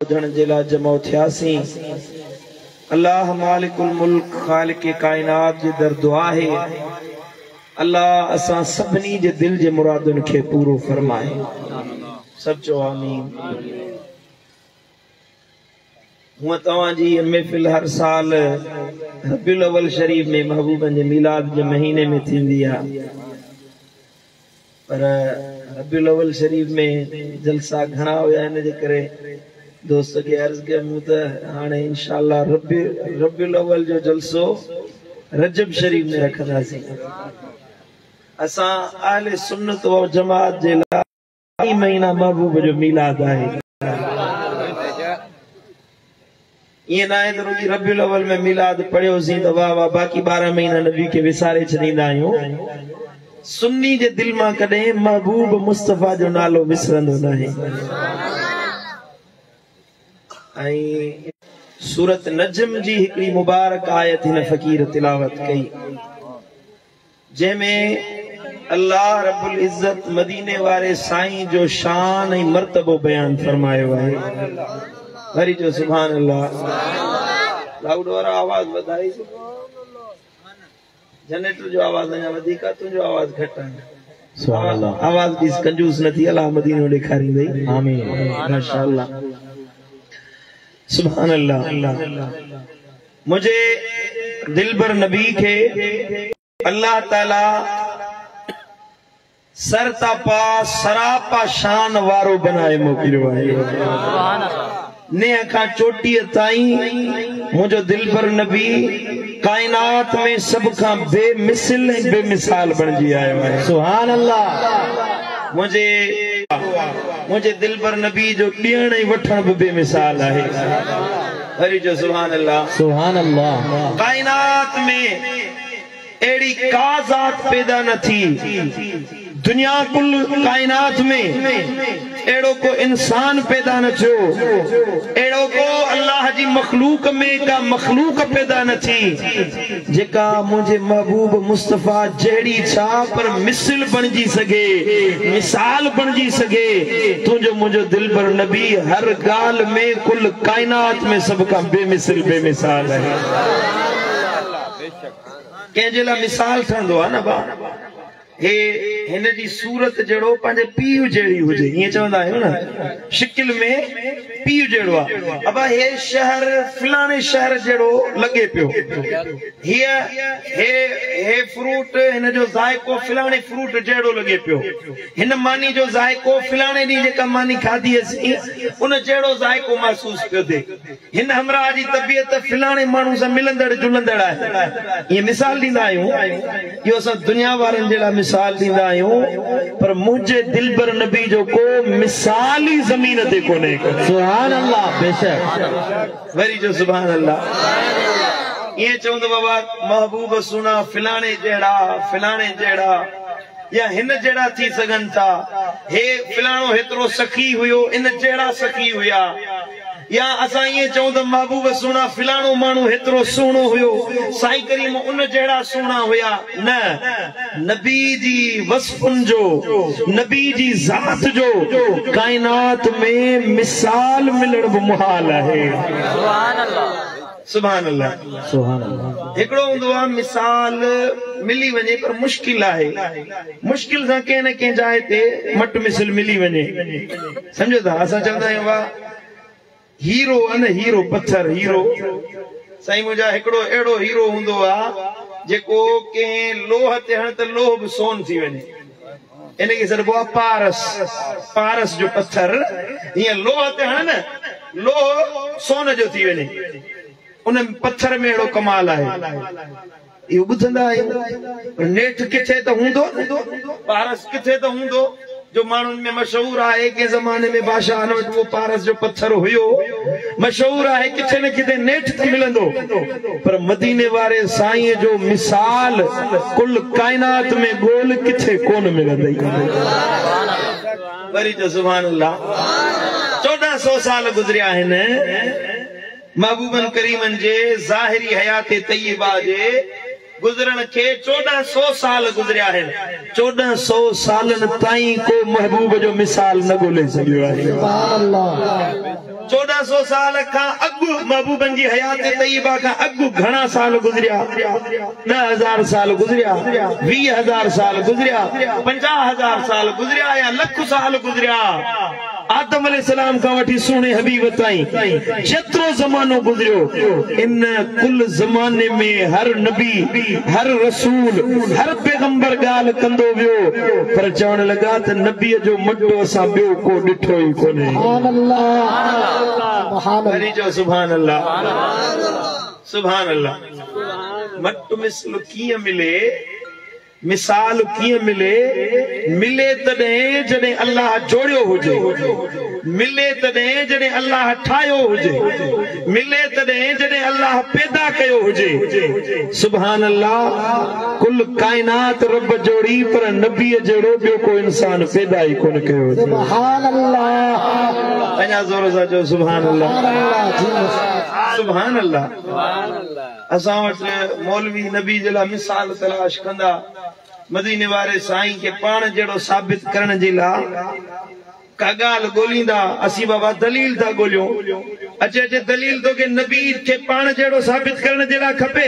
ٻڌڻ جي لاء جمع ٿياسين. الله مالڪ الملڪ خالق ڪائنات جي در دعا آهي الله اسان سڀني جي دل جي مرادن کي پورو فرمائي. سڀ چئو آمين. هونء توهان جي هيء محفل هر سال ربيع الاول شريف ۾ محبوبن جي ميلاد جي مهيني ۾ ٿيندي آهي. پر ربيع الاول شريف ۾ جلسا گهڻا هيا ان جي ڪري دوست کي عرض ڪيم ته هاڻي انشاء الله ربيع الاول جو جلسو رجب شريف ۾ رکنداسين. اسان اهل سنت و جماعت جي لاء ٽي مهينا محبوب جو ميلاد آهي. ائين ناهي ته رڳي ربيع الاول ۾ ميلاد پڙهيوسين ته واه واه باقي 12 مهينا نبي کي وساري ڇڏيندا آهيون. سني جي دل مان ڪڏهن محبوب مصطفيٰ جو نالو وسرندو ناهي. ۽ سورت نجم جي هڪڙي مبارڪ آيت هن فقير تلاوت ڪئي. جنهن ۾ الله رب العزت مديني واري سائين جو شان ۽ مرتبو بيان فرمايو آهي. وري چئو سبحان الله. لائوڊ وارا آواز وڌائي جنريٽر جو آواز اڃا وڌيڪ آهي تنهنجو آواز گهٽ آهي. سبحان الله. آواز ڏس ڪنجوس نه ٿي الله مدينو ڏيکاريندئي. آمين. ماشاءالله. سبحان الله. منهنجي دلبر نبي کي الله تعالي سر تا پا سراپا شان وارو بنائي موڪليو آهي. ننهن کان چوٽيء تائين منهنجو دلبر نبي ڪائنات ۾ سڀ کان بي مثل ۽ بي مثال بڻجي آيو آهي. سبحان الله. منهنجي دلبر نبي جو ڏيڻ ۽ وٺڻ به بي مثال آهي. وري چئو سبحان الله. سبحان الله. ڪائنات ۾ اهڙي ڪا ذات پيدا نه ٿي، دنيا ڪل ڪائنات ۾ اهڙو ڪو انسان پيدا نه ٿيو، اهڙو ڪو الله جي مخلوق ۾ ڪا مخلوق پيدا نه ٿي، جيڪا منهنجي محبوب مصطفيٰ جهڙي ڇا پر مثل بڻجي سگهي، مثال بڻجي سگهي، تنهنجو منهنجو دلبر نبي هر ڳالهه ۾ ڪل ڪائنات ۾ سڀ کان بي مثل بي مثال آهي. ڪنهن جي لاء مثال ٺهندو آهي نه ڀاء. هي هن جي صورت جهڙو پنهنجي پيء جهڙي هجي ائين چوندا آهيون نه شڪل ۾ پيء جهڙو آ ابا هي شهر فلاڻي شهر جهڙو لڳي پيو هيء هي هي فروٽ هن جو ذائقو فلاڻي فروٽ جهڙو لڳي پيو هن ماني جو ذائقو فلاڻي ڏينهن جيڪا ماني کاڌي هئسين ان جهڙو ذائقو محسوس پيو ٿئي. هن همراهه جي طبيعت فلاڻي ماڻهو سان ملندڙ جلندڙ آهي. ائين مثال ڏيندا آهيون. اهو اسان دنيا وارن جي لاء مثال ڏيندا آهيون پر منهنجي دلبر نبي جو ڪو مثال ئي زمين تي ڪونهي ڪو. سبحان الله بيشڪ. وري چئو سبحان الله. ائين چئون ته بابا محبوب سهڻا فلاڻي جهڙا فلاڻي جهڙا يا هن جهڙا ٿي سگهن ٿا. هي فلاڻو هيترو سخي هيو ان جهڙا سخي هيا. يا اسان ائين چئون ته محبوب سهڻا فلاڻو ماڻهو هيترو سهڻو هيو، سائين ڪريم ان جهڙا سهڻا هيا، نه، نبي جي وصفن جو، نبي جي ذات جو ڪائنات ۾ مثال ملڻ به محال آهي. سبحان الله. سبحان الله. هڪڙو هوندو آهي مثال ملي وڃي پر مشڪل آهي، مشڪل سان ڪنهن نه ڪنهن جاء تي مٽ مثل ملي وڃي. سمجهو ٿا اسان چوندا آهيون واه هيرو آ نه هيرو پٿر هيرو سائين منهنجا هڪڙو اهڙو هيرو هوندو آ جيڪو ڪنهن لوهه تي هڻ ته لوهه به سون ٿي وڃي ان کي سڏبو آ پارس پارس جو پٿر هيئن لوهه تي هڻ نه لوهه سون جو ٿي وڃي ان پٿر ۾ اهڙو ڪمال آهي اهو ٻڌندا آهيون پر نيٺ ڪٿي ته هوندو نه، پارس ڪٿي ته هوندو جو ماڻهن ۾ مشهور آهي، ڪنهن زماني ۾ بادشاهن وٽ اهو پارس جو پٿر هيو، مشهور آهي ڪٿي نه ڪٿي نيٺ ته ملندو، پر مديني واري سائينء جو مثال ڪل ڪائنات ۾ ڳول ڪٿي ڪونه ملندئي. وري چئو سبحان الله. 14 سو سال گذريا آهن. محبوبن ڪريمن جي ظاهري حيات طيبه جي गुज़रण खे 1400 साल गुज़रिया आहिनि। 1400 सालनि ताईं को महबूब जो मिसाल न ॻोल्हे सघियो आहे। 1400 साल खां अॻु महबूबनि जी हयात तय्यबा खां अॻु घणा साल गुज़रिया? 10,000 साल गुज़रिया, 20,000 साल गुज़रिया, 50,000 साल गुज़रिया या लख साल गुज़रिया। आदम अलैहिस्सलाम खां वठी सुहिणे हबीब ताईं जेतिरो ज़मानो गुज़रियो, इन कुल ज़माने में हर नबी, हर रसूल, हर पैगंबर ॻाल्हि कंदो वियो, पर चवण लॻा त नबीअ जो मटो असां ॿियो को ॾिठो ई कोन्हे। वरी चओ सुभान अल्लाह, सुभान अल्लाह। मट मिसल कीअं मिले, मिसाल कीअं मिले? मिले तॾहिं जॾहिं अल्लाह जोड़ियो हुजे, मिले तॾहिं जॾहिं अल्लाह ठाहियो हुजे, मिले तॾहिं जॾहिं अल्लाह पैदा कयो हुजे। सुभान अल्लाह। कुल काइनात रब जोड़ी, पर नबीअ जहिड़ो ॿियो को इंसान पैदा ई कोन कयो हुजे। सुभान अल्लाह। अञा ज़ोर सां चओ सुभान अल्लाह, सुभान अल्लाह। असां वटि मौलवी नबी जे लाइ मिसाल तलाश कंदा, मदीने वारे साईं खे पाण जहिड़ो साबित करण जे लाइ का ॻाल्हि ॻोल्हींदा। असीं बाबा दलील था ॻोल्हियूं। अचे अचे दलील तोखे नबी खे पाण जहिड़ो साबित करण जे लाइ खपे।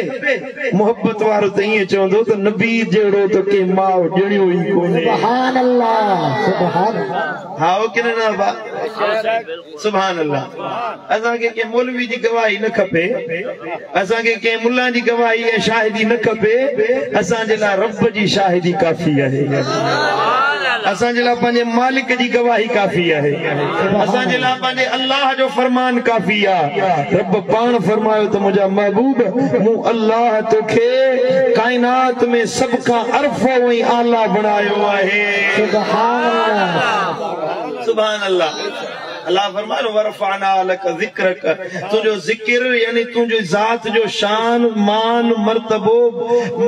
मोहबत वारो त ईअं चवंदो त नबी जहिड़ो त कंहिं माउ ॼणियो ई कोन्हे। सुभान अल्लाह, सुभान अल्लाह। हा की न बा? सुभान अल्लाह। असांखे कंहिं मौलवी जी गवाही न खपे, असांखे कंहिं मुल्ला जी गवाही ऐं शाहिदी न खपे। असांजे लाइ रब जी शाहिदी काफ़ी आहे, असांजे लाइ पंहिंजे मालिक जी गवाही काफ़ी आहे, असांजे लाइ पंहिंजे अल्लाह जो फरमान काफ़ी आहे। रब पाण फरमायो त मुंहिंजा महबूब, मूं अल्लाह तोखे काइनात में सभ खां अरफ़ो ऐं आला बणायो आहे। सुभान अल्लाह। अल्लाह फरमायो वरफ़अना लक ज़िक्रक, तुंहिंजो ज़िक्र यानी तुंहिंजो ज़ात जो शान मान मर्तबो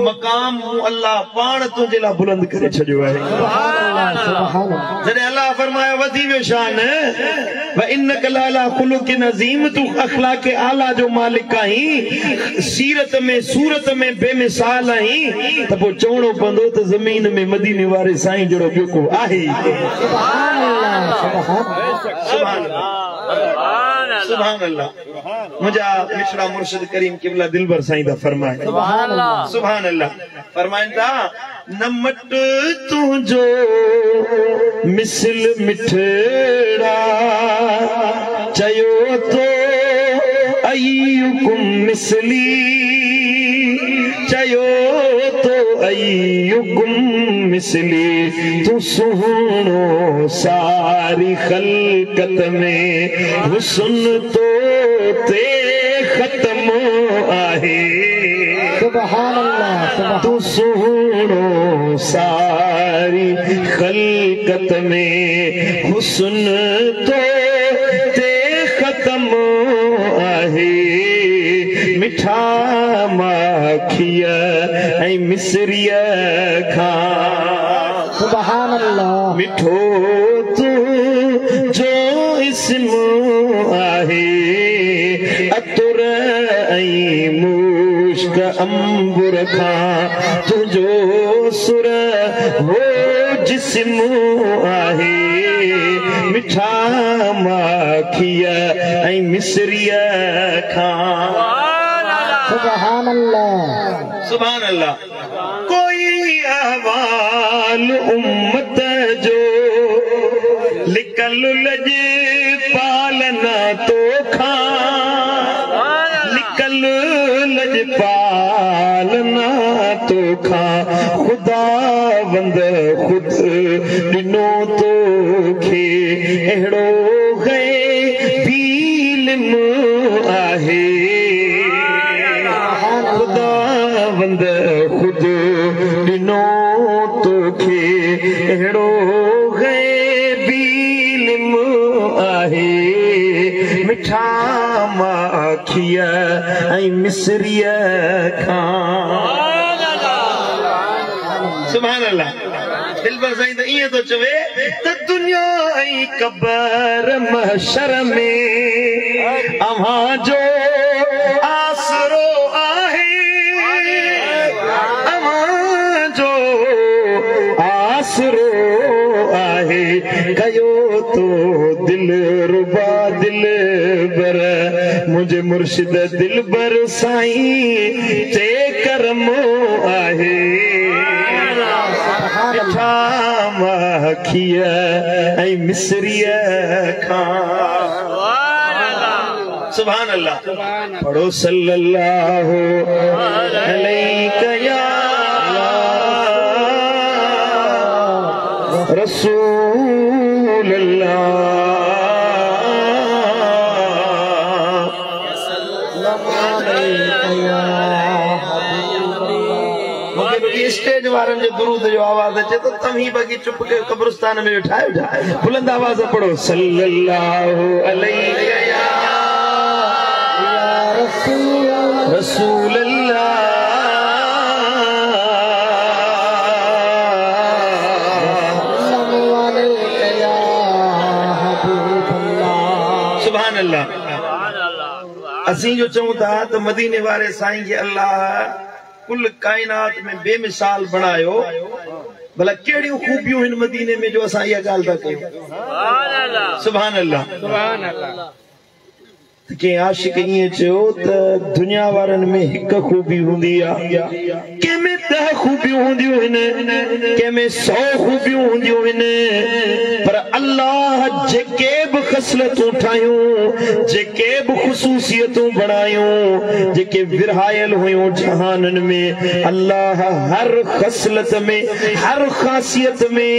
मकाम मूं अल्लाह पाण तुंहिंजे लाइ बुलंद करे छॾियो आहे। जॾहिं अल्लाह फरमायो वधी वियो शान, व इन्नक लअला खुलुकिन अज़ीम, तूं अख़लाक़ आला जो मालिक आहीं, सीरत में सूरत में बेमिसाल आहीं, त पोइ चवणो पवंदो त ज़मीन में मदीने वारे साईं जहिड़ो ॿियो को आहे ई कोन। सुभान अल्लाह, सुभान अल्लाह। मुंहिंजा मिठड़ा मुर्शिद करीम किबला दिलबर साईं था फरमाइनि, सुभान अल्लाह। फरमाइनि था न मट तुंहिंजो मिसल मिठड़ा, चयो तो अय्युकुम मिसली, चयो तो अय्युकुम मिसली, तूं सुहिणो सारी ख़लकत में, हुस्न तो ते ख़त्म आहे। सुभान अल्लाह। तूं सुहिणो सारी ख़लकत में, हुस्न तो ते ख़त्म आहे। मिठा माखीअ ऐं मिसरीअ खां, सुभान अल्लाह। मिठो तुंहिंजो इस्म आहे, अतुर ऐं मुश्क अंबुर खां, तुंहिंजो सुर हो जिस्म आहे। मिठा माखीअ ऐं मिसरीअ खां। सुभान अल्लाह, सुभान अल्लाह। कोई अहवाल उम्मत जो लिकल लज पालना तो खां, लिकल लज पालना तो खां, खुदावंद खुद ॾिनो तोखे अहिड़ो ग़ैबीलिम आहे। खुदावंद खुद ॾिनो तोखे अहिड़ो ग़ैबीलिम आहे। मिठा माखीअ ऐं मिसरीअ खां। सुभान अल्लाह। दिलबर साईं त ईअं थो चवे त दुनिया ऐं क़बर महशर में अव्हां जो आसरो आहे। मुंहिंजे मुर्शिद दिलबर साईं ते करम आहे। मिठा माखीअ ऐं मिसरीअ खां। सुभान अल्लाह। पढ़ो सल्लल्लाहु अलैका या रसूल अल्लाह। स्टेज वारनि जे दुरूद जो आवाज़ अचे तो तव्हीं बाक़ी चुप कयो कब्रिस्तान में वेठा आहियो। बुलंद आवाज़ पढ़ो सल्लल्लाहु अलैका या रसूल अल्लाह। सुभान अल्लाह। असीं जो चऊं था त मदीने वारे साईं खे अल्लाह कुल काइनात में बेमिसाल बणायो। भला कहिड़ियूं ख़ूबियूं आहिनि मदीने में जो असां इहा ॻाल्हि था कयूं। सुभान अल्लाह। कंहिं आशिक ईअं चयो त दुनिया वारनि में हिकु ख़ूबी हूंदी आहे, कंहिंमें 10 ख़ूबियूं हूंदियूं आहिनि, कंहिंमें 100 ख़ूबियूं हूंदियूं आहिनि, पर अल्लाह जेके बि ख़सलतूं ठाहियूं, जेके बि ख़ुसूसियतूं बणायूं, जेके विरहायल हुयूं जहाननि में, अल्लाह हर ख़सलत में हर ख़ासियत में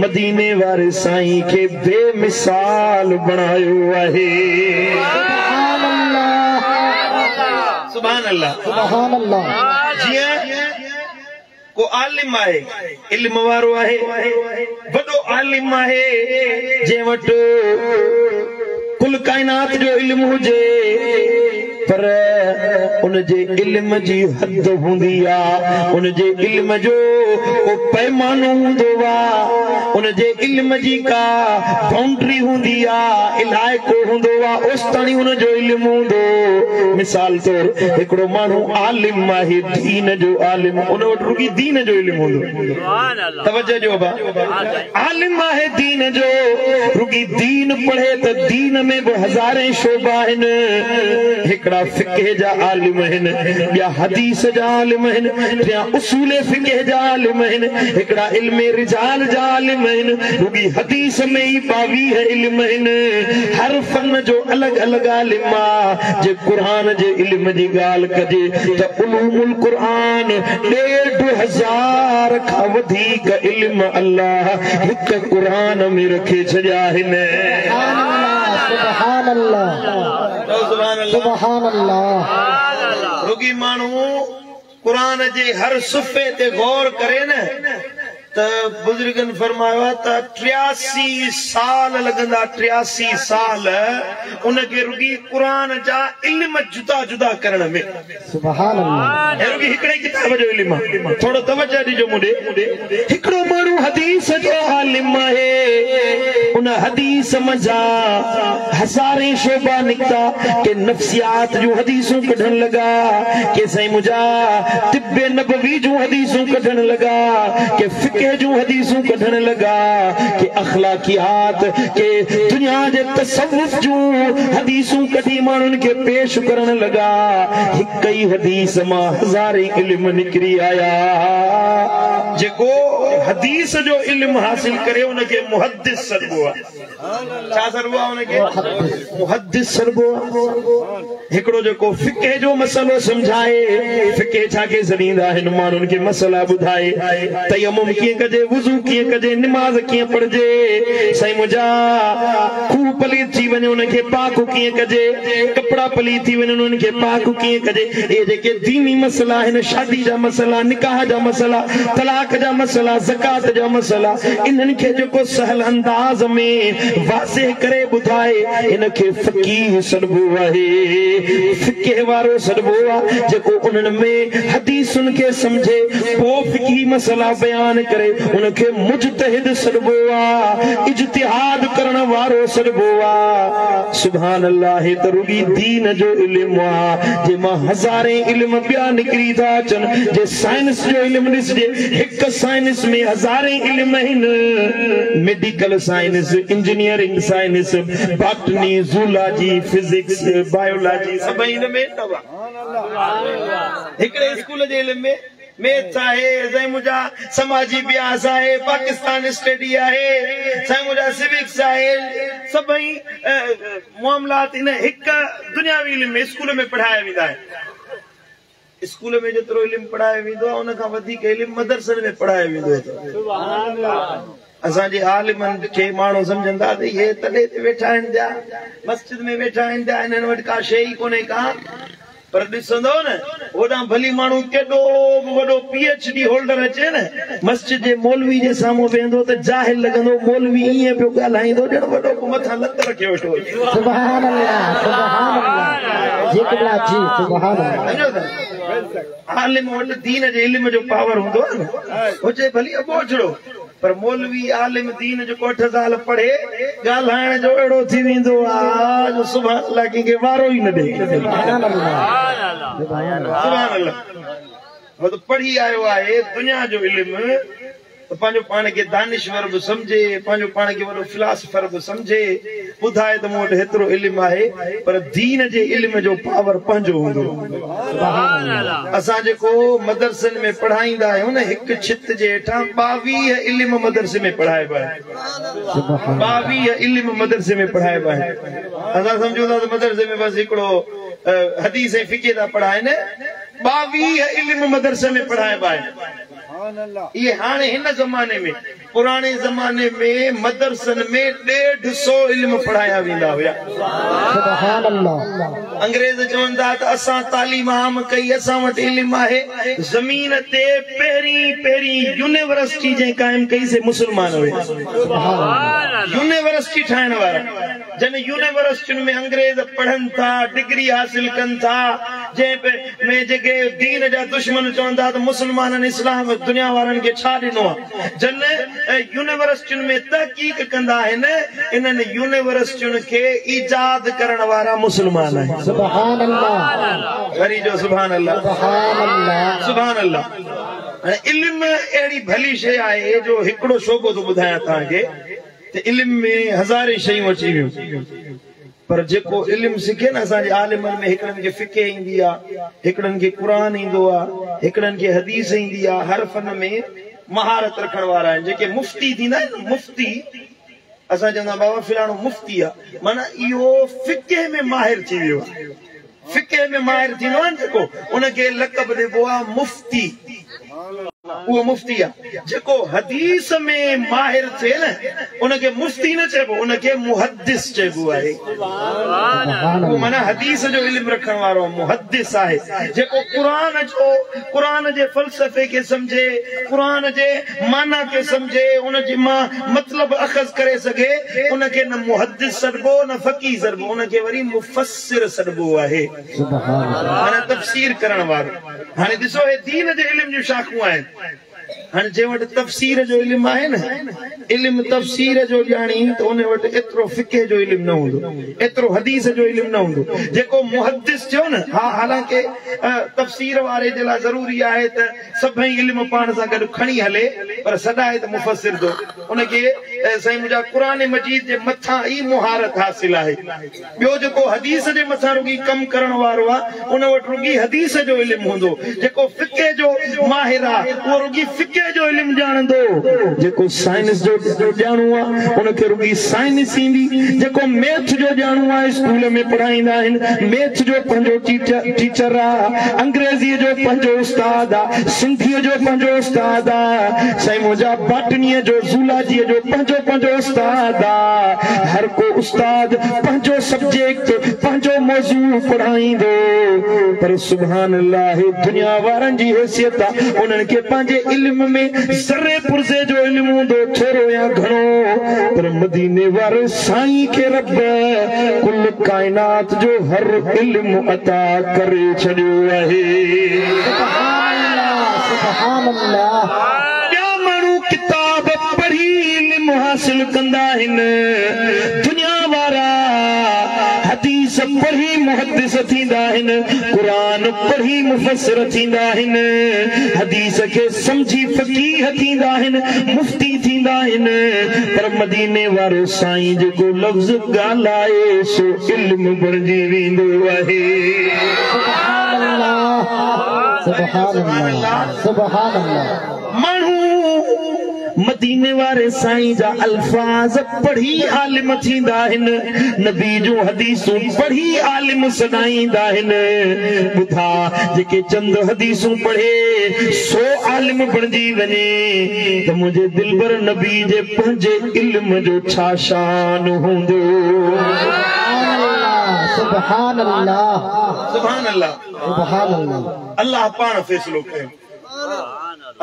मदीने वारे साईं खे बेमिसाल बणायो आहे। सुभान अल्लाह। सुभान अल्लाह। जीअं को आलिम आहे, इल्म वारो आहे, वॾो आलिम आहे, जंहिं वटि कुल काइनात जो इल्म हुजे, पर उनजे इल्म जी हद हूंदी आहे, उनजे इल्म जो को पैमानो हूंदो आहे, उनजे इल्म जी का बाउंड्री हूंदी आहे, इलाइक़ो हूंदो आहे, उस ताईं उनजो इल्म हूंदो। मिसाल तौर हिकिड़ो माण्हू आलिम आहे, दीन जो आलिम, उन वटि रुॻी दीन जो इल्म हूंदो। तवज्जो ॾियो बा, आलिम आहे दीन जो, रुॻी दीन पढ़े त दीन में बि हज़ारे शोबा आहिनि। हिकिड़ा फ़िक़्ह जा आलिम आहिनि, ॿिया हदीस जा आलिम आहिनि, टियां उसूल फ़िक़्ह जा आलिम आहिनि, हिकिड़ा इल्म रिजाल जा आलिम आहिनि, रुॻी हदीस में ई 22 इल्म आहिनि। हर फन जो अलॻि अलॻि आलिम आहे। जे क़ुरान जे इल्म जी ॻाल्हि कजे त उलूमुल क़ुरान 1500 खां वधीक इल्म अल्लाह हिकु क़ुरान में रखे छॾिया आहिनि। सुभान अल्लाह। सुभान अल्लाह। रुगी माण्हू क़ुरान जे हर सुफ़े ते गौर करे न त बुज़ुर्गनि फरमायो आहे त 83 साल लॻंदा, 83 साल उनखे रुगी क़ुरान जा इल्म जुदा जुदा करण में। सुभान अल्लाह। ऐं रुगी हिकिड़े किताब जो इल्म आहे। थोरो तवज्जो ॾिजो मूंॾे। हिकिड़ो माण्हू हदीस जो आलिम आहे, उन हदीस मंझां हज़ारे शोबा निकिता, के नफ़्सियात जूं हदीसूं कढण लॻा, के साईं मुंहिंजा तिब नबवी जूं हदीसूं कढण लॻा, के फ़िक़्ह जूं हदीसूं कढण लॻा, के अख़लाकियात, के दुनिया जे तसव्वुफ़ जूं हदीसूं कढी माण्हुनि खे पेश करण लॻा। हिक ई हदीस मां हज़ारे इल्म निकिरी आया। जेको हदीस जो इल्म हासिल करे उनखे मुहद्दिस सॾिबो आहे। छा सॾिबो आहे उनखे? मुहद्दिस सॾिबो आहे। हिकिड़ो जेको फ़िक़्ह जो मसइलो सम्झाए, फ़िक़्ह छा खे सॾींदा आहिनि? माण्हुनि खे मसइला ॿुधाए, तयमुम कीअं कजे, वुज़ू कीअं कजे, निमाज़ कीअं पढ़िजे, साईं मुंहिंजा खूह पलीत थी वञे उनखे पाक कीअं कजे, कपिड़ा पलीत थी वञनि उन्हनि खे पाक कीअं कजे। इहे जेके दीनी मसइला आहिनि, शादी जा मसइला, निकाह जा मसइला, तलाक जा मसइला, ज़कात जा मसइला, इन्हनि खे जेको सहल अंदाज़ में वाज़ेह करे ॿुधाए, इनखे फ़क़ीह सॾिबो आहे, फ़िक़्ह वारो सॾिबो आहे, जेको उन्हनि में हदीसुनि खे सम्झे पोइ फ़िक़ही मसइला बयान करे। करे उनखे मुजतहिद सॾिबो आहे, इज्तिहाद करण वारो सॾिबो आहे। सुभान अल्लाह, हे त रुगी दीन जो इल्म आहे, जंहिंमां हज़ारे इल्म ॿिया निकिरी था अचनि। जे साइंस जो इल्म ॾिसजे, हिकु साइंस में हज़ारे इल्म आहिनि। Medical science, engineering science, botany, zoology, physics, biology, सभई हिन में अथव। हिकिड़े स्कूल जे इल्म में मैथ्स आहे, साईं मुंहिंजा समाजी अभ्यास आहे, पाकिस्तान स्टडी आहे, साईं मुंहिंजा सिविक्स आहे, सभई मामलात इन हिकु दुनियावी इल्म में स्कूल में पढ़ाया वेंदा आहिनि। स्कूल में जेतिरो इल्म पढ़ायो वेंदो आहे, उनखां वधीक इल्म मदरसनि में पढ़ायो वेंदो आहे। असांजे आलिमनि खे माण्हू सम्झंदा त इहे तॾे ते वेठा आहिनि, जा मस्जिद में वेठा आहिनि, जा हिननि वटि का शइ ई कोन्हे का। पर ॾिसंदो न, होॾां भली माण्हू केॾो बि वॾो PhD holder अचे न, मस्जिद जे मौलवी जे साम्हूं वेंदो त जाहिल लॻंदो। मौलवी ईअं पियो ॻाल्हाईंदो ॼण वॾो को मथां लत रखे वेठो हुजे। सुभान अल्लाह, सुभान अल्लाह, जी क़िबला जी, सुभान अल्लाह। सम्झो था, आलिम वटि दीन जे इल्म जो पावर हूंदो आहे न, हुजे भली अबोझड़ो, पर मौलवी आलिम दीन जो 8 साल पढ़े, ॻाल्हाइण जो अहिड़ो थी वेंदो आहे जो सुभान अल्लाह कंहिंखे वारो ई न ॾे। सुभान अल्लाह, सुभान अल्लाह। मतिलबु पढ़ी आयो आहे दुनिया जो इल्म, त पंहिंजो पाण खे दानिश्वर बि सम्झे, पंहिंजो पाण खे वॾो फिलासफर बि सम्झे, ॿुधाए त मूं वटि हेतिरो इल्म आहे, पर दीन जे इल्म जो पावर पंहिंजो हूंदो। असां जेको मदरसनि में पढ़ाईंदा आहियूं न, हिकु छित जे हेठां 22 इल्म मदरसे में पढ़ाइबा आहिनि, 22 इल्म मदरसे में पढ़ाइबा आहिनि। असां सम्झूं था त मदरसे में बसि हिकिड़ो हदीस ऐं फ़िक़े था पढ़ाइनि, 22 इल्म मदरसे में पढ़ाइबा आहिनि। इहे हाणे हिन ज़माने में, पुराणे ज़माने में मदरसनि में 150 इल्म पढ़ाया वेंदा हुया। सुभान अल्लाह। अंग्रेज़ चवनि था त असां तालीम आम कई, असां वटि इल्म आहे। ज़मीन ते पहिरीं पहिरीं यूनिवर्सिटी जंहिं क़ाइमु कई से मुस्लमान हुया। यूनिवर्सिटी ठाहिण वारा, जन यूनिवर्सिटियुनि में अंग्रेज़ पढ़नि था, डिग्री हासिल कनि था, जंहिं में जेके दीन जा दुश्मन चवनि था त मुस्लमाननि इस्लाम दुनिया वारनि खे छा ॾिनो आहे, जन यूनिवर्सिटियुनि में तहक़ीक़ कंदा आहिनि, इन्हनि यूनिवर्सिटियुनि खे ईजाद करण वारा मुस्लमान आहिनि। सुभान अल्लाह, वरी जो सुभान अल्लाह, सुभान अल्लाह, सुभान अल्लाह। हाणे इल्म अहिड़ी भली शइ आहे जो हिकिड़ो शोबो थो ॿुधायां तव्हांखे त इल्म में हज़ारे शयूं अची वियूं, पर जेको इल्म सिखे न, असांजे आलिमनि में हिकिड़नि खे फ़िक़े ईंदी आहे, हिकिड़नि खे क़ुर ईंदो आहे, हिकिड़नि खे हदीस ईंदी आहे, हर फन में महारत रखण वारा आहिनि। जेके मुफ़्ती थींदा आहिनि न, मुफ़्ती असां चवंदा बाबा फलाणो मुफ़्ती आहे, माना इहो फ़िक़े में माहिर थी वियो आहे। फ़िक़े में माहिर थींदो आहे न जेको, उनखे लक़ब ॾिबो आहे मुफ़्ती, उहो मुफ़्ती आहे। जेको हदीस में माहिर थिए न, उनखे मुफ़्ती न चइबो, उनखे मुहद्दिस चइबो आहे। उहो माना हदीस जो इल्म रखण वारो मुहद्दिस आहे। जेको क़ुर जे फ़लसफ़े खे सम्झे, क़ुर जे माना खे सम्झे, उन जे मां मतिलब अख़ज़ करे सघे, उनखे न मुहद्दिस सॾिबो न फ़क़ीह सॾिबो, उनखे वरी मुफ़स्सिर सॾिबो आहे, माना तफ़सीर करण वारो। हाणे ॾिसो, हे दीन जे इल्म जूं शाखूं आहिनि। हाणे जंहिं वटि तफ़सीर जो इल्म आहे न, इल्म तफ़सीर जो ॼाणी त उन वटि एतिरो फ़िक़े जो इल्म न हूंदो, एतिरो हदीस जो इल्म न हूंदो। जेको मुहद्दिस थियो न, हा, हालांकि तफ़सीर वारे जे लाइ ज़रूरी आहे त सभई इल्म पाण सां गॾु खणी हले, पर सॾाए त मुफ़स्सिर थो, उनखे साईं मुंहिंजा क़ुर मजीद जे मथां ई मुहारत हासिल आहे। ॿियो जेको हदीस जे मथां रुगी कमु करण वारो आहे, उन वटि रुगी हदीस जो इल्म हूंदो। जेको फ़िक़े जो माहिर आहे, उहो रुगी फ़िक़े जो इल्म ॼाणंदो। जेको साइंस जो ॼाणू आहे, उनखे रुगी साइंस ईंदी। जेको मैथ जो ॼाणू आहे, स्कूल में पढ़ाईंदा आहिनि, मैथ जो पंहिंजो टीचर आहे, अंग्रेज़ीअ जो पंहिंजो उस्ताद आहे, सिंधीअ जो पंहिंजो उस्ताद आहे, साईं मुंहिंजा बाटनीअ जो, ज़ूलाजीअ जो पंहिंजो पंहिंजो उस्ताद आहे। हर को उस्ताद पंहिंजो सब्जेक्ट, पंहिंजो मौज़ू पढ़ाईंदो। पर सुभान अल्लाह, दुनिया वारनि जी हैसियत आहे, उन्हनि खे पंहिंजे इल्म में ज़रे पुरज़े जो इल्म हूंदो, थोरो या घणो, पर मदीने वारे साईं खे रब कुल काइनात जो हर इल्म अता करे छॾियो आहे। सुभान अल्लाह, सुभान अल्लाह। ॿिया माण्हू इल्म हासिल कंदा आहिनि। दुनिया वारा हदीस पढ़ी मुहद्दिस थींदा आहिनि, क़ुरान पढ़ी मुफ़स्सिर थींदा आहिनि, हदीस खे सम्झी फ़क़ीह थींदा आहिनि, मुफ़्ती थींदा आहिनि, पर मदीने वारो साईं जेको लफ़्ज़ ॻाल्हाए सो इल्म बणिजी वेंदो आहे। सुभान अल्लाह, सुभान अल्लाह, सुभान अल्लाह। माण्हू मदीने वारे साईं जा अल्फाज़ पढ़ी आलिम थींदा आहिनि, नबी जूं हदीसूं पढ़ी आलिम सॾाईंदा आहिनि। ॿुधा, जेके चंद हदीसूं पढ़े सो आलिम बणिजी वञे त मुंहिंजे दिलबर नबी जे पंहिंजे इल्म जो छा शान हूंदो। सुभान अल्लाह, सुभान अल्लाह, सुभान अल्लाह। अल्लाह पाण फ़ैसिलो कयो।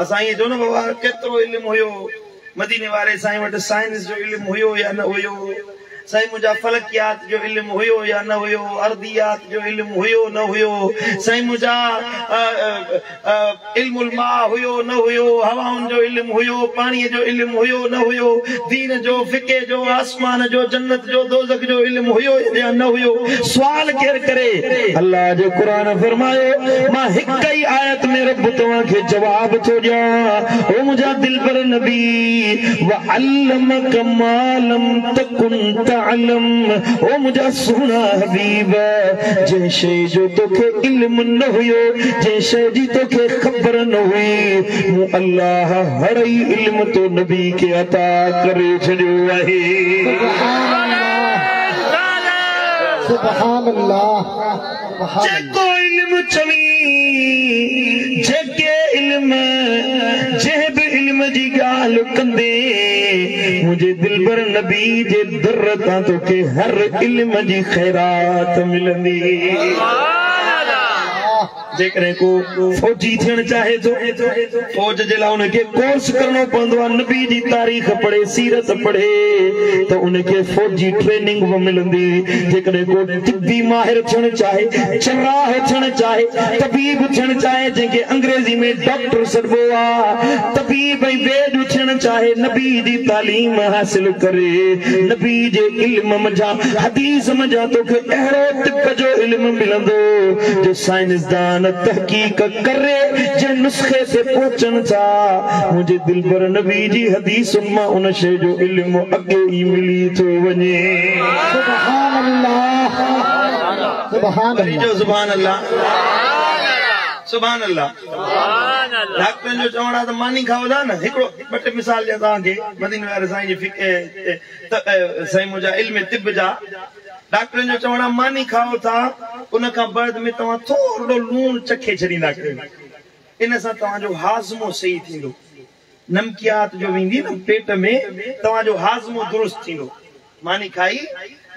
असां ईअं चयो न बाबा केतिरो इल्म हुयो मदीने वारे साईं वटि, साइंस जो इल्म हुयो या न हुयो, साईं मुंहिंजा फलकियात जो इल्म हुयो या न हुयो, अर्दियात जो इल्म हुयो न हुयो, साईं मुंहिंजा इल्मुल मा हुयो न हुयो, हवाउनि जो इल्म हुयो, पाणीअ जो इल्म हुयो न हुयो, दीन जो, फ़िक़े जो, आसमान जो, जन्नत जो, दोज़ख जो इल्म हुयो या न हुयो। सुवाल केरु करे? अल्लाह जो क़ुरान फरमायो, मां हिक ई आयत में रब तव्हांखे जवाब थो ॾियां, ओ मुंहिंजा दिलबर नबी, वअल्लमक मा लम तकुन तअलम। ओ मुंहिंजा सुहिणा हबीब, जंहिं शइ जो तोखे इल्म न हुयो, जंहिं शइ जी तोखे ख़बर न हुई, मूं अल्लाह हर ई इल्म तो नबी खे अता करे छॾियो आहे। सुभान अल्लाह, जेको इल्म चवी, जेके इल्म, जंहिं बि इल्म जी ॻाल्हि कंदे, मुंहिंजे दिलबर नबी जे दर तां तोखे हर इल्म जी ख़ैरात मिलंदी। जेकॾहिं को फ़ौजी थियणु चाहे थो, फ़ौज जे लाइ उनखे कोर्स करिणो पवंदो आहे, नबी जी तारीख़ पढ़े, सीरत पढ़े त उनखे फ़ौजी ट्रेनिंग बि मिलंदी। जेकॾहिं को तिबी माहिर थियणु चाहे, जराह थियणु चाहे, तबीब थियणु चाहे, जंहिंखे अंग्रेज़ी में डॉक्टर सॾिबो आहे, तबीब ऐं वेद थियणु चाहे, नबी जी तालीम हासिल करे, नबी जे इल्म मंझां, हदीस मंझां तोखे अहिड़ो तिब जो इल्म मिलंदो जो साइंसदान तहक़ीक़ करे जंहिं नुस्खे ते पहुचनि था। मुंहिंजे दिलबर नबी जी हदीसुनि मां उन शइ जो इल्म अॻे ई मिली थो वञे। सुभान अल्लाह, सुभान अल्लाह, सुभान अल्लाह, सुभान अल्लाह। डॉक्टरनि जो चवणु आहे त मानी खाओ था न, हिकिड़ो ॿ टे मिसाल ॾियां तव्हांखे। मदीने वारे साईं जी साईं मुंहिंजा इल्म तिब जा डॉक्टरनि जो चवणु आहे मानी खाओ था, उन खां बाद में तव्हां थोरो लूणु चखे छॾींदा कयो, इन सां तव्हांजो हाज़मो सही थींदो, नमकियात जो वेंदी न पेट में, तव्हांजो हाज़मो दुरुस्त थींदो। मानी खाई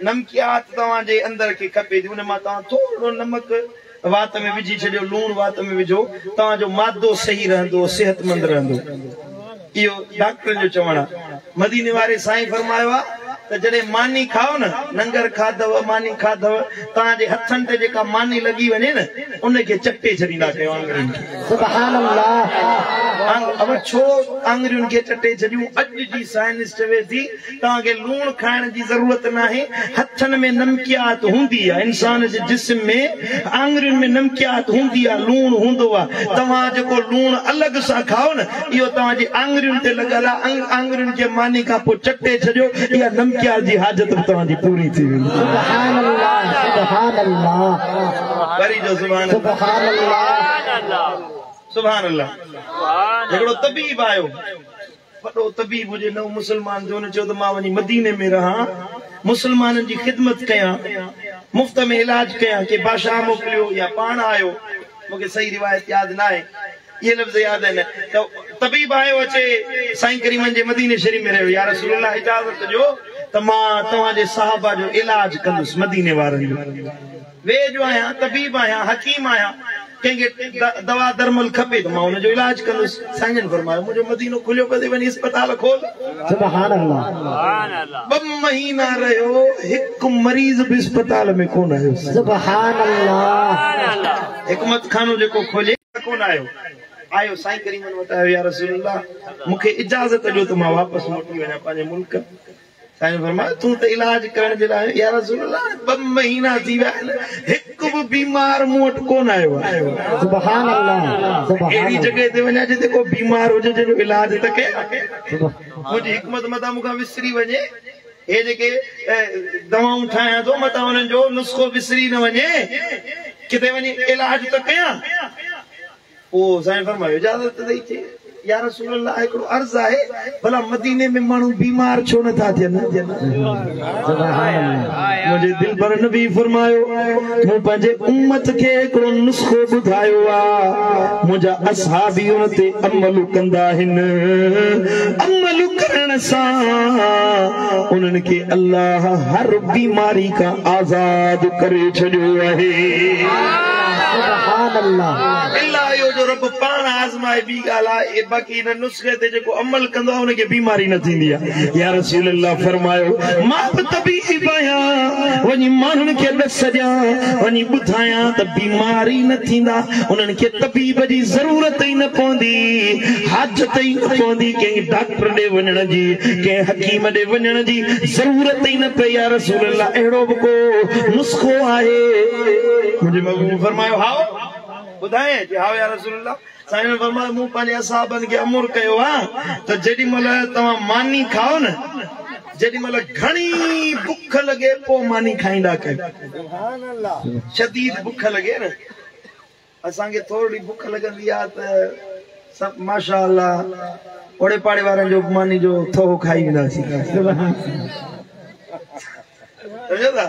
नमकियात तव्हांजे अंदरि खे खपे थी, उन मां तव्हां थोरो नमक वात में विझी छॾियो, लूणु वात में विझो, तव्हांजो मादो सही रहंदो, सिहतमंद रहंदो। इहो डॉक्टरनि जो चवणु आहे। मदीने वारे साईं फरमायो आहे त जॾहिं मानी खाओ न, नंगर खाधव, मानी खाधव, तव्हांजे हथनि ते जेका मानी लॻी वञे न, उनखे चटे छॾींदा कयो आङुरियुनि खे। सुभान अल्लाह। अब छो आङुरियुनि खे चटे छॾियूं? अॼु जी साइंस चवे थी तव्हांखे लूणु खाइण जी ज़रूरत नाहे, हथनि में नमकियात हूंदी आहे, इंसान जे जिस्म में आङुरियुनि में नमकियात हूंदी आहे, लूणु हूंदो आहे। तव्हां जेको लूणु अलॻि सां खाओ न, इहो तव्हांजी आङुरियुनि ते लॻल आहे, आङुरियुनि खे मानी खां पोइ चटे छॾियो, इहा नमकियात जी हाजत बि तव्हांजी पूरी थी वेंदी। सुभान अल्लाह, सुभान अल्लाह, वरी जो सुभान अल्लाह, सुभान अल्लाह। हिकिड़ो तबीब आयो, वॾो तबीब हुजे, नओं मुस्लमान थियो, हुन चयो त मां वञी मदीने में रहां, मुस्लमाननि जी ख़िदमत कयां, मुफ़्त में इलाज कयां, के बादशाह मोकिलियो या पाण आयो, मूंखे सही रिवायत यादि न आहे, इहे लफ़्ज़ यादि आहिनि। त तबीब आयो अचे साईं करीमनि जे मदीने शरीफ़ में रहियो, या रसूलुल्लाह इजाज़त ॾियो त मां तव्हांजे साहबा जो इलाज कंदुसि, मदीने वारनि जो। वेजो आहियां, तबीब आहियां, हकीम आहियां, कंहिंखे दवा दरमल खपे त मां हुनजो इलाज कंदुसि। साईं जन फरमायो मुंहिंजो मदीनो खुलियो पियो अथई, वञी अस्पताल खोल। सुभान अल्लाह। 2 महीना रहियो, हिकु मरीज़ बि अस्पताल में कोन आयो। सुभान अल्लाह। हिकमत खानो जेको खोले कोन आयो। آيو سائين ڪريمن وٽ آيو، يا رسول الله مون کي اجازت ڏيو ته مان واپس موٽي وڃان پنهنجي ملڪ. سائين فرمايو، تون ته علاج ڪرڻ جي لاء آيو. يا رسول الله 2 مهينا ٿي ويا آهن، هڪ به بيمار مون وٽ ڪونه آيو آهي. سبحان الله، سبحان اهڙي جڳهه تي وڃان جتي ڪو بيمار هجي جنهن جو علاج ته ڪيان. منهنجي حڪمت متان مون کان وسري وڃي، هي جيڪي دوائون ٺاهيان ٿو متان انهن جو نسخو وسري نه وڃي، ڪٿي وڃي علاج ته ڪيان. پوء سائين فرمايو، اجازت ته ڏئي. چي، يا رسول الله هڪڙو عرض آهي، ڀلا مديني ۾ ماڻهو بيمار ڇو نه ٿا ٿين؟ منهنجي دلبر نبي فرمايو، مون پنهنجي امت کي هڪڙو نسخو ٻڌايو آ، منهنجا اصحابي ان تي عمل ڪندا آهن، عمل ڪرڻ سان انهن کي الله هر بيماري کان آزاد ڪري ڇڏيو آهي. سبحان الله. الا اهو جو رب پاڻ آزمائي ٻي ڳالهه آهي، باقي ان نسخي تي جيڪو عمل ڪندو آهي ان کي بيماري نه ٿيندي آهي. يا رسول الله فرمايو، مان به طبيب آهيان، وڃي ماڻهن کي ڏس ڏيان، وڃي ٻڌايان ته بيمار ئي نه ٿيندا، انهن کي طبيب جي ضرورت ئي نه پوندي، حاجت ئي نه پوندي ڪنهن ڊاڪٽر ڏي وڃڻ جي، ڪنهن حڪيم ڏي وڃڻ جي ضرورت ئي نه پئي. يا رسول الله اهڙو به ڪو نسخو آهي؟ منهنجي محبوب فرمايو، هائو ٻڌائين؟ چي، هائو يا رسول الله. سائين فرمايو، مون پنهنجي اصحابن کي امر ڪيو آهي ته جيڏي مهل توهان ماني کائو نه، جيڏي مهل گهڻي بک لڳي پوء ماني کائيندا ڪيو. شديد بک لڳي نه، اسان کي ٿورڙي بک لڳندي آهي ته سڀ ماشاء الله اوڙي پاڙي وارن جو ماني جو ٿوهو کائي وينداسين. سمجهو ٿا؟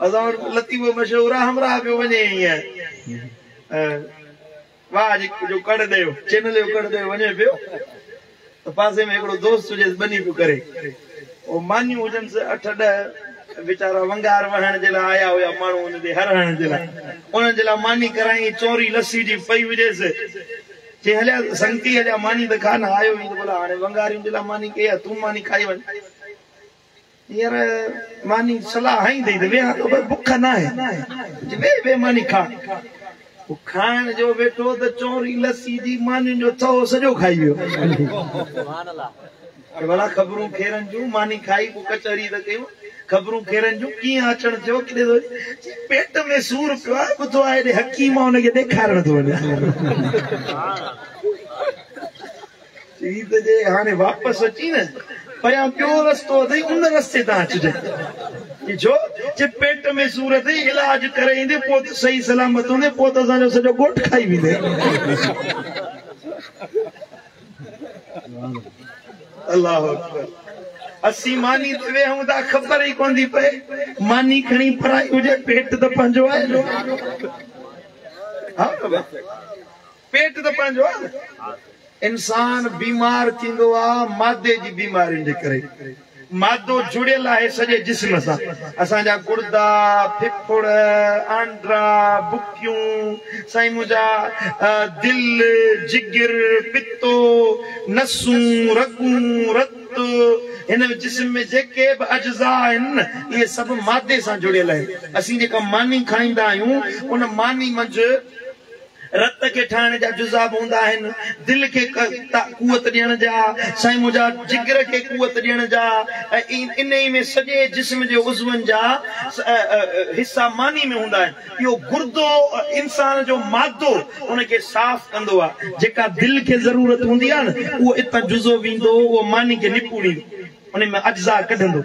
اسان وٽ لطيفو مشهور آهي، همراهه پيو وڃي ائين واهه جي جو ڪڙ ڏيو، چينل جو ڪڙ ڏيو وڃي پيو ته پاسي ۾ هڪڙو دوست هجيس ٻني پيو ڪري، او مانيون هجنس 8 10، ويچارا ونگار وهڻ جي لاء آيا هيا ماڻهو ان تي هر هڻڻ جي لاء، انهن جي لاء ماني ڪرائين، چونري لسي جي پئي هجيس، چي هليا سنگتي هليا ماني ته کا نه آيو هين ته ڀلا هاڻي ونگارين جي لاء ماني ڪئي آهي تون ماني کائي وڃ. هينئر ماني صلاح هنئي اٿئي ته ويهان ٿو پر بک ناهي. چي ويهه ويهه ماني کا. هو کائڻ جو ويٺو ته چونري لسي جي مانين جو ٿوهو سڄو کائي ويو. ڀلا خبرون خيرن جون، ماني کائي پوء ڪچهري ته ڪيون. خبرون خيرن جون، ڪيئن اچڻ ٿيو ڪيڏي ٿو وڃي؟ چي پيٽ ۾ سور پيو آهي، ٻڌو آهي هيڏي حڪيم آهي ان کي ڏيکارڻ ٿو وڃان. چي ته جي هاڻي واپس اچين نه، پريان ٻيو رستو اٿئي، ان رستي تان اچجانء. چي ڇو؟ چي پيٽ ۾ سور اٿئي، علاج ڪري ايندين، پوء ته صحيح سلامت هوندين، پوء ته اسان جو سڄو ڳوٺ کائي ويندين. الله اڪبر. اسين ماني تي ويهون ٿا، خبر ئي ڪونه ٿي پئي، ماني کڻي پرائي هجي، پيٽ ته پنهنجو آهي. ها بابا، پيٽ ته پنهنجو آهي نه. انسان بيمار ٿيندو آ مادي جي بيمارين جي ڪري. مادو جڙيل آهي سڄي جسم سان. اسان جا گڙدا، ڦڦڙ، آنڊرا، بڪيون، سائين منهنجا دل، جگر، پتو، نسون، رڳون، رت، هن جسم ۾ جيڪي به اجزا آهن نه اهي سڀ مادي سان جڙيل آهن. اسين جيڪا ماني کائيندا آهيون ان ماني منجهه رت کي ٺاهڻ جا جزا به هوندا آهن، دل کي قوت ڏيڻ جا، سائين منهنجا جگر کي قوت ڏيڻ جا ۽ انهي ۾ سڄي جسم جي عضون جا حصا ماني ۾ هوندا آهن. اهو گردو انسان جو مادو ان کي صاف ڪندو آهي. جيڪا دل کي ضرورت هوندي آهي نه اهو اتان جزو ويندو اهو ماني کي نپوڙيندو. ان ۾ اجزا ڪڍندو،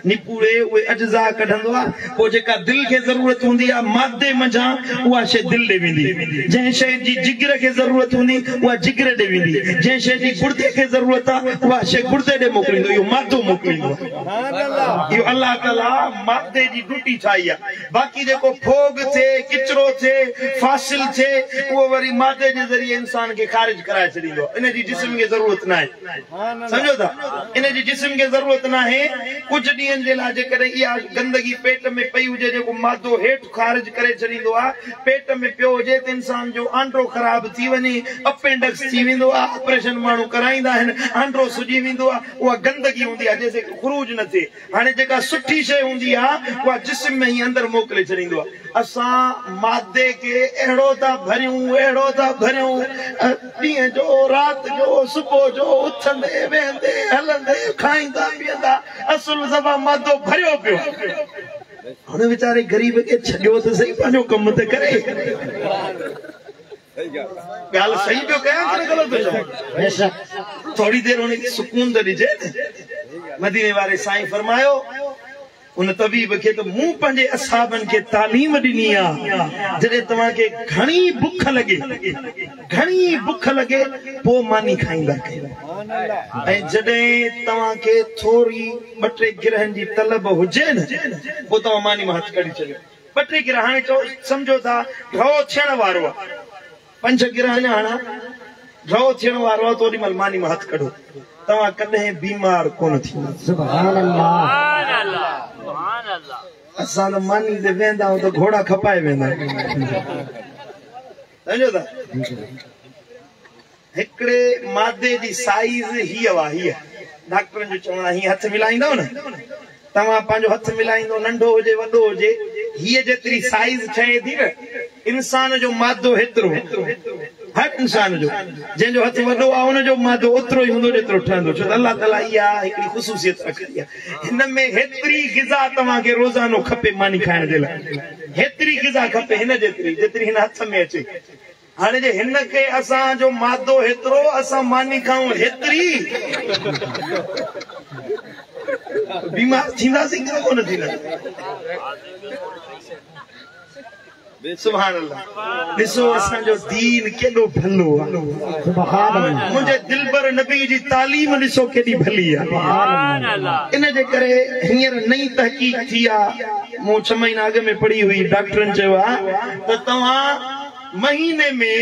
نپوڙي اهي اجزا ڪڍندو آ، پوء جيڪا دل کي ضرورت هوندي آ مادي منجهان اها شيء دل ڏي ويندي، جنهن شيء جي جگر کي ضرورت هوندي اها جگر ڏي ويندي، جنهن شيء جي گڙدي کي ضرورت آ اها شيء گڙدي ڏي موڪليندو، اهو مادو موڪليندو آ. اهو الله تعاليٰ مادي جي ڊيوٽي ٺاهي آ، باقي جيڪو ڦوڳ ٿئي، ڪچرو ٿئي، فاصل ٿئي، اهو وري مادي جي ذريعي انسان کي خارج ڪرائي ڇڏيندو آ، ان جي جسم کي ضرورت ناهي. سمجهو ٿا؟ ان جي جسم کي ضرورت ناهي. ڪجهه ڏينهن جي لاء جيڪڏهن اها گندگي پيٽ ۾ پئي هجي جيڪو مادو هيٺ خارج ڪري ڇڏيندو آهي، پيٽ ۾ پيو هجي ته انسان جو آنڊرو خراب ٿي وڃي، اپينڊڪس ٿي ويندو آهي، آپريشن ماڻهو ڪرائيندا آهن، آنڊرو سڄي ويندو آهي، اها گندگي هوندي آهي جيسين خروج نه ٿئي. هاڻي جيڪا سٺي شيء هوندي آهي اها جسم ۾ ئي اندر موڪلي ڇڏيندو آهي. اسان مادي کي अहिड़ो था भरियूं, अहिड़ो था भरियूं, ॾींहं जो राति जो सुबुह जो उथंदे वेहंदे हलंदे खाईंदा पीअंदा, असुल सफ़ा मादो भरियो पियो। हुन वीचारे ग़रीब खे छॾियो त सही, पंहिंजो कमु त करे। ॻाल्हि सही पियो कयां की ग़लति पियो? थोरी देरि हुनखे सुकून त ॾिजे न। मदीने वारे साईं फरमायो उन तबीब खे त मूं पंहिंजे असाबनि खे तालीम ॾिनी आहे, जॾहिं तव्हांखे घणी बुख लॻे, घणी बुख लॻे पोइ मानी खाईंदा कयो, ऐं जॾहिं तव्हांखे थोरी ॿ टे गिरहनि जी तलब हुजे न, पोइ तव्हां मानी मां हथु कढी छॾियो। ॿ टे गिरह हाणे चओ सम्झो था ढओ थियण वारो आहे, 5 गिरह अञा हणा, ढओ थियण वारो आहे, त ओॾी महिल मानी मां हथु कढो, तव्हां कॾहिं बीमार कोन थींदा। सुभान अल्लाह। असां त मानी ते वेंदा आहियूं त घोड़ा खपाए वेंदा आहियूं। सम्झो था? हिकिड़े मादे जी साइज़ हीअ आहे, हीअ डॉक्टरनि जो चवणु आहे, हीअं हथु मिलाईंदव न, तव्हां पंहिंजो हथु मिलाईंदो, नंढो हुजे वॾो हुजे, हीअ जेतिरी साइज़ ठहे थी न, इंसान जो मादो हेतिरो, हर इंसान जो जंहिंजो हथु वॾो आहे उनजो मादो ओतिरो ई हूंदो जेतिरो ठहंदो। छो त अलाह ताला इहा हिकिड़ी ख़ुसूसियत रखी आहे, हिन में हेतिरी ग़िज़ा तव्हांखे रोज़ानो खपे मानी खाइण जे लाइ, हेतिरी ग़िज़ा खपे हिन जेतिरी, जेतिरी हिन हथ में अचे। हाणे जे हिन खे असांजो मादो हेतिरो, असां मानी खाऊं हेतिरी, बीमार थींदासीं की कोन थींदासीं? सुभान अल्लाह। ॾिसो असांजो दीन केॾो भलो आहे। सुभान अल्लाह। मुंहिंजे दिलबर नबी जी तालीम ॾिसो केॾी भली आहे। इन जे करे हींअर नई तहक़ीक़ थी आहे, मूं 6 महीना अॻु में पढ़ी हुई, डॉक्टरनि चयो आहे त तव्हां महीने में,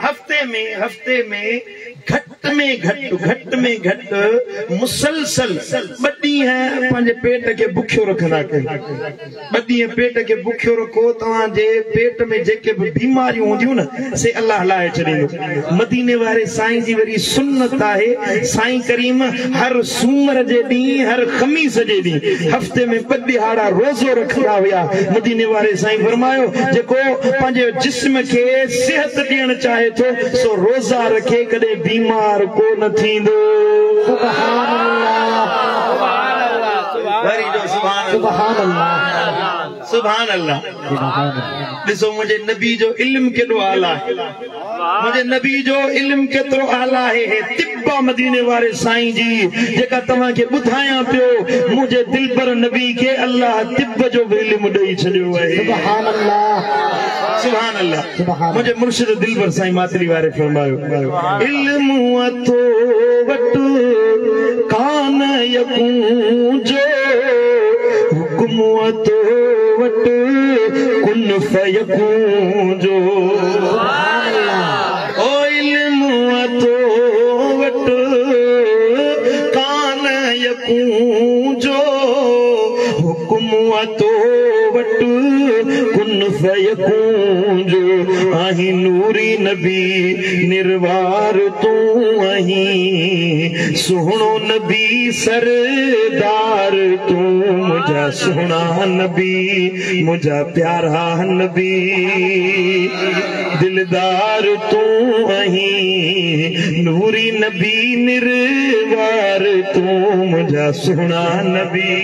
हफ़्ते में, हफ़्ते में घटि में घटि, घटि में घटि मुसलसल 2 ॾींहं पंहिंजे पेट खे बुखियो रखंदा कयो। 2 ॾींहं पेट खे बुखियो रखो, तव्हांजे पेट में जेके बि बीमारियूं हूंदियूं न, से अलाह लाहे छॾींदो। मदीने वारे साईं जी वरी सुन्नत आहे, साईं करीम हर सूमर जे ॾींहुं, हर ख़मीस जे ॾींहुं हफ़्ते में 2 ॾिहाड़ा रोज़ो रखंदा हुया। मदीने वारे साईं फरमायो जेको पंहिंजे जिस्म खे सेहत ॾियण चाहे थो सो रोज़ा रखे, कॾहिं बीमार कोन थींदो। सुभान अल्लाह। वरी जो सुभान अल्लाह। सुभान अल्लाह। सुभान अल्लाह। ॾिसो मुंहिंजे नबी जो इल्म केॾो आला आहे, मुंहिंजे नबी जो इल्म केतिरो आला आहे। हे तिब्बा मदीने वारे साईं जी जेका तव्हांखे ॿुधायां पियो, मुंहिंजे दिलबर नबी खे अलाह तिब जो बि इल्म ॾेई छॾियो आहे। सुभान अल्लाह। सुभान अल्लाह। मुंहिंजे मुर्शिद दिलबर साईं मातरी वारे फरमायो, इल्म अथो वटि कान यकूं जो, हुकुम अथो वटि कुन फयकूं जो। ओ इल्म अथो वटि कान यकूं जो, हुकुम अथो वटि कुन फयकूं जो। आहीं नूरी नबी निरवार तूं आहीं, सुहिणो नबी सरदार तूं, मुंहिंजा सुहिणा नबी मुंहिंजा प्यारा नबी दिलदार तूं आहीं, नूरी नबी निरवार तूं, मुंहिंजा सुहिणा नबी।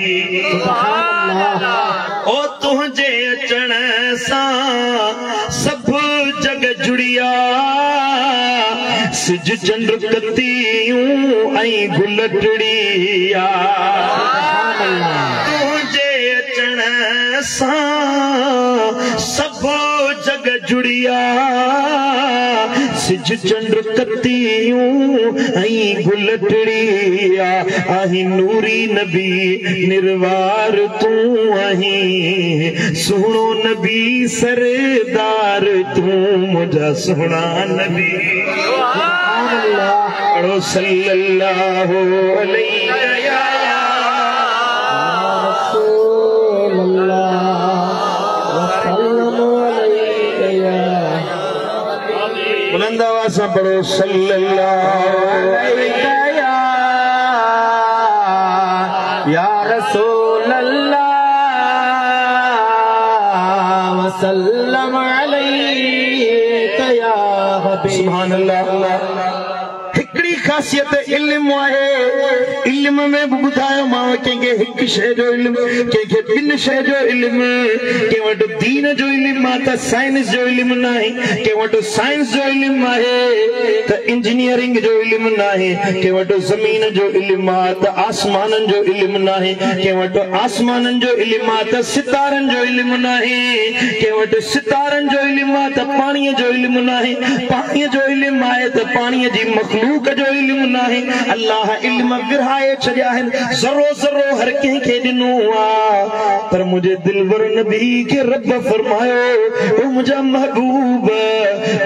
ओ तुंहिंजे अचण सां सभु जग जुड़िया, सिज चंड कतियूं ऐं गुल टिड़िया। तुंहिंजे अचण सां सभु जग जुड़िया, सिज चंड कतियूं ऐं गुल टिड़िया। आहीं नूरी नबी निरवार तूं आहीं, सुहिणो नबी सरदार तूं, मुंहिंजा सुहिणा नबी। पढ़ो सल्लल्लाहु अलैहि या रसूल अल्लाह वसल्लम अलैका या। बुलंद आवाज़ सां पढ़ो सल्लल्लाहु अलैहि या रसूल अल्लाह वसल्लम। वसल्लम अलैका या हबीब। सुभान अल्लाह। हिकिड़ी ख़ासियत इल्म आहे। इल्म में बि ॿुधायोमांव, कंहिंखे हिकु शइ जो इल्म, कंहिंखे ॿिनि शइ जो इल्म, कंहिं वटि दीन जो इल्म आहे त साइंस जो इल्म न आहे, कंहिं वटि साइंस जो इल्म आहे त इंजीनियरिंग जो इल्म न आहे, कंहिं वटि ज़मीन जो इल्म आहे त आसमाननि जो इल्म न आहे, कंहिं वटि आसमाननि जो इल्म आहे त सितारनि जो इल्म न आहे, कंहिं वटि सितारनि जो इल्म आहे त पाणीअ जो इल्म न आहे, पाणीअ जो इल्म आहे त पाणीअ जी मख़लूक जो इल्म न आहे। अल्लाह इल्म विरहाए छॾिया आहिनि, ज़रो ज़रो हर कंहिंखे ॾिनो आहे, पर मुंहिंजे दिलबर नबी खे रब फरमायो, ओ मुंहिंजा महबूब,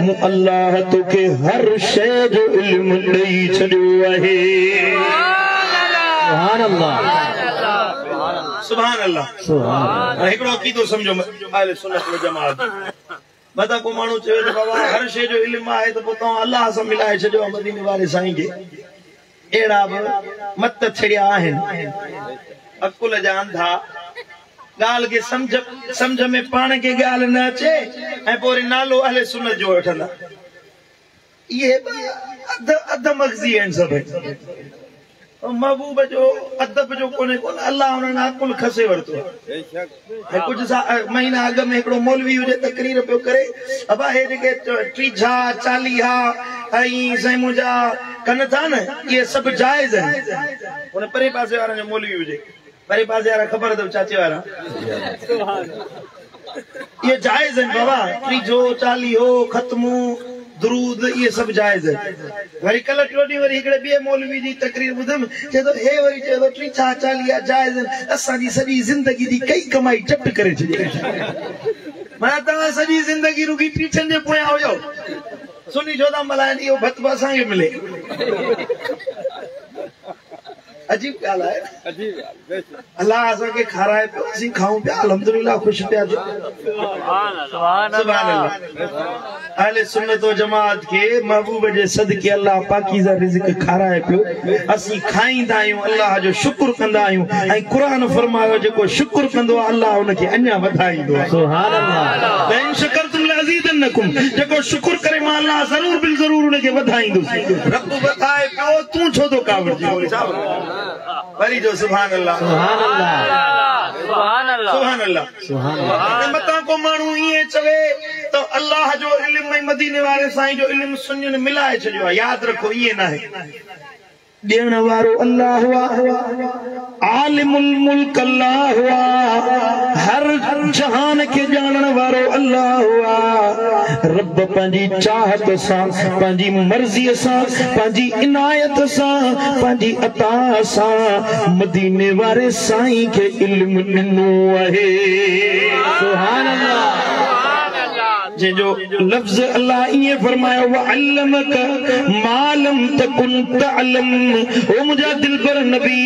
मूं अल्लाह तोखे हर शइ जो इल्म ॾेई छॾियो आहे। सुभान अल्लाह। सुभान अल्लाह। सुभान। हिकिड़ो अक़ीदो सम्झो अहले सुन्नत व जमात। मतां को माण्हू चवे त बाबा हर शइ जो इल्म आहे त पोइ तव्हां अल्लाह सां मिलाए छॾियो आहे मदीने वारे साईं खे। अहिड़ा बि मत छिड़िया आहिनि, अकुल जा अंधा, ॻाल्हि खे सम्झ सम्झ में पाण खे ॻाल्हि न अचे ऐं पोइ वरी नालो अहले सुन्नत जो वठंदा। इहे बि अध अध मग़ज़ी आहिनि सभई। महबूब जो अदब जो कोन्हे कोन, अल्लाह हुननि अकुल खसे वरितो आहे। ऐं कुझु महीना अॻु में हिकिड़ो मौलवी हुजे तकरीर पियो करे, अबा हे जेके टीझा चालीहा ऐं साईं मुंहिंजा कनि था न, इहे सभु जाइज़ आहिनि। हुन परे पासे वारनि जो मौलवी हुजे, परे पासे वारा ख़बर अथव चाचे वारा, इहे जाइज़ आहिनि बाबा, टीझो चालीहो ख़तमो दरूद इहे सभु जाइज़ आहिनि। वरी कल्ह टियों ॾींहुं वरी हिकिड़े ॿिए मौलवी जी तकरीर ॿुधुमि, चए थो हे वरी चए थो टीझा चालीहा जाइज़ आहिनि, असांजी सॼी ज़िंदगी जी कई कमाई चट करे छॾी। माना तव्हां सॼी ज़िंदगी रुगी टीछनि जे पोयां हुयो, सुनी छो था मल्हाइनि, इहो भत बि असांखे मिले। अजीब ॻाल्हि आहे। अल्लाह असांखे खाराए पियो, असीं खाऊं पिया, अल्हम्दुलिल्लाह ख़ुशि पिया थियूं। सुभान अल्लाह। अहले सुन्नत व जमात खे महबूब जे सदके अल्लाह पाकीज़ा रिज़्क खाराए पियो, असीं खाईंदा आहियूं, अल्लाह जो शुक्र कंदा आहियूं। ऐं क़ुरान फरमायो जेको शुक्र कंदो आहे अल्लाह हुनखे अञा वधाईंदो आहे। सुभान अल्लाह। लइन शकरतुम लअज़ीदन्नकुम, जेको शुक्र करे मां अल्लाह ज़रूर बिल ज़रूर हुनखे वधाईंदुसि। रब वधाए पियो, तूं छो थो कावड़जी? वरी जो सुभान अल्लाह। सुभान अल्लाह। सुभान अल्लाह। सुभान अल्लाह। सुभान अल्लाह। मतां को माण्हू ईअं चवे त अल्लाह जो इल्म ऐं मदीने वारे साईं जो इल्म सुन्नियुनि मिलाए छॾियो आहे। यादि रखो ईअं न आहे। ॾियण वारो अल्लाह आहे, आलिमुल मुल्क अल्लाह आहे, हर जहान खे ॼाणण वारो अल्लाह आहे। रब पंहिंजी चाहत सां, पंहिंजी मर्ज़ीअ सां, पंहिंजी इनायत सां, पंहिंजी अता सां मदीने वारे साईं खे इल्म ॾिनो आहे। सुभान अल्लाह। जंहिंजो लफ़्ज़ अल्लाह ईअं फरमायो, वअल्लमक मा लम तकुन तअलम। ओ मुंहिंजा दिलबर नबी,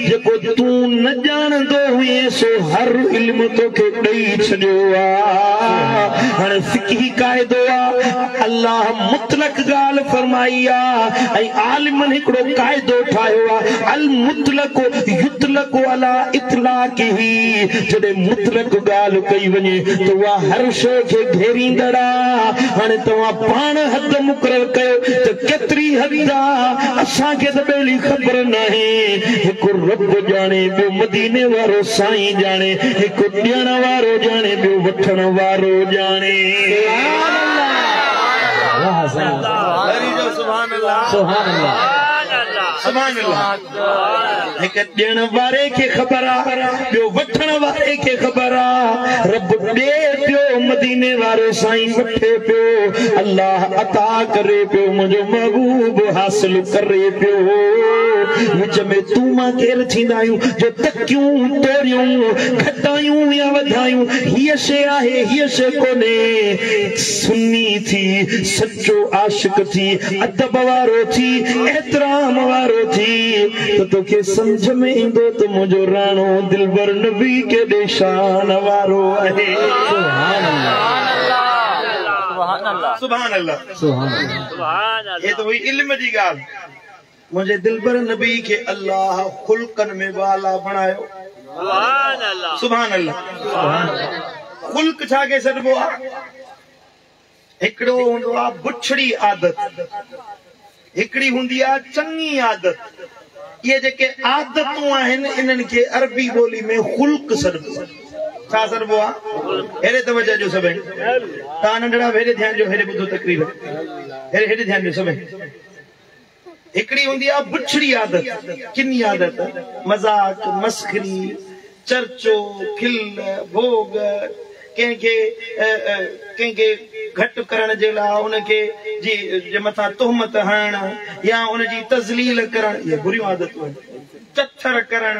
जेको तूं न ॼाणंदो हुएं सो हर इल्म तोखे ॾेई छॾियो आहे। हाणे फ़िक़ही क़ाइदो आहे, अल्लाह मुतलक ॻाल्हि फरमाई आहे ऐं आलिमनि हिकिड़ो क़ाइदो ठाहियो आहे, अल मुतलक युतलक अला इतलाक़िही। जॾहिं मुतलक ॻाल्हि कई वञे त उहा हर शइ खे घेरींदड़ आहे। हाणे तव्हां पाण हद मुक़ररु कयो त केतिरी हद आहे, असांखे त ॿेली ख़बर न आहे। हिकु रब ॼाणे, ॿियो मदीने वारो साईं ॼाणे, हिकु ॾियण वारो ॼाणे, ॿियो वठण वारो ॼाणे। वाह साईं। सुभान अल्लाह। सुभान अल्लाह। सुभान अल्लाह। हिक ॾियण वारे खे ख़बर आहे, ॿियो वठण वारे खे ख़बर आहे। रब ॾे पियो, मदीने वारो साईं वठे पियो, अल्लाह अता करे पियो, मुंहिंजो महबूब हासिल करे पियो। विच में तूं मां केरु थींदा आहियूं जो तकियूं तोड़ियूं, घटायूं या वधायूं। हीअ शइ आहे, हीअ शइ कोन्हे। सुन्नी थी, सचो आशिक थी, अदब वारो थी, एहतराम वारो थी, त तोखे सम्झ में ईंदो त मुंहिंजो राणो दिलबर नबी केॾे शान वारो आहे। सुभान अल्लाह। सुभान अल्लाह। सुभान अल्लाह। हे त हुई इल्म जी ॻाल्हि। मुंहिंजे दिलबर नबी खे अल्लाह खुल्कनि में वाला बणायो। सुभान अल्लाह। सुभान अल्लाह। ख़ुल्क छा खे सॾिबो आहे? हिकिड़ो हूंदो आहे बुछड़ी आदत, हिकिड़ी हूंदी आहे चङी आदत। इहे जेके आदतूं आहिनि इन्हनि खे अरबी ॿोली में ख़ुल्क सॾिबो आहे। छा सॾिबो आहे? हेॾे तवजो ॾियो सभई, तव्हां नंढड़ा बि हेॾे ध्यानु ॾियो, हेॾे ॿुधो तकरीर, हेॾे हेॾे ध्यानु ॾियो सभई। हिकिड़ी हूंदी आहे बुछड़ी आदत, किनी आदत, मज़ाक, मस्खरी, चर्चो, खिल, भोग, कंहिंखे घटि करण जे लाइ उनखे जे मथां तुहमत हणण या उनजी तज़लील करण, इहे बुरियूं आदतूं आहिनि। चथर करण,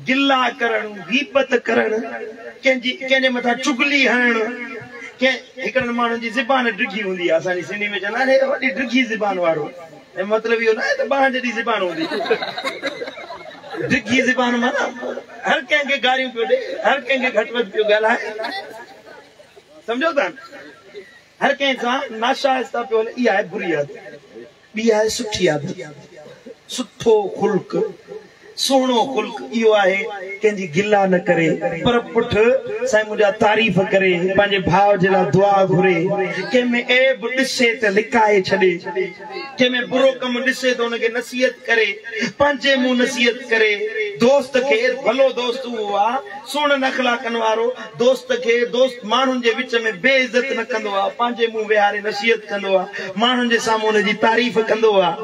गिला करण, ग़ीबत करण, कंहिंजे मथां चुगली हणण। कंहिं हिकिड़नि माण्हुनि जी ज़बान डिघी हूंदी आहे, असांजी सिंधी में चवंदा आहिनि वॾी डिघी ज़बान वारो, ऐं मतिलबु इहो न आहे त ॿांह जेॾी ज़बान हूंदी। डिघी ज़बान माना हर कंहिंखे गारियूं पियो ॾे, हर कंहिंखे घटि वधि पियो ॻाल्हाए, सम्झो था, हर कंहिं सां नाशाइस्ता पियो हले। इहा आहे बुरी आदत। ॿी आहे सुठी आदत, सुठो ख़ुल्क, सुहिणो ख़ुल्क इहो आहे कंहिंजी गिला न करे, पर पुठ साईं मुंहिंजा तारीफ़ करे, पंहिंजे भाउ जे लाइ दुआ घुरे, कंहिं में ऐब ॾिसे त लिकाए छॾे, कंहिं में बुरो कमु ॾिसे त हुनखे नसीहत करे, पंहिंजे मुंहुं नसीहत करे। दोस्त खे भलो दोस्त उहो आहे सुहिणनि अख़लाक़नि वारो, दोस्त खे दोस्त माण्हुनि जे विच में बेइज़त न कंदो आहे, पंहिंजे मुंहुं विहारे नसीहत कंदो आहे, माण्हुनि जे साम्हूं हुनजी तारीफ़ कंदो आहे।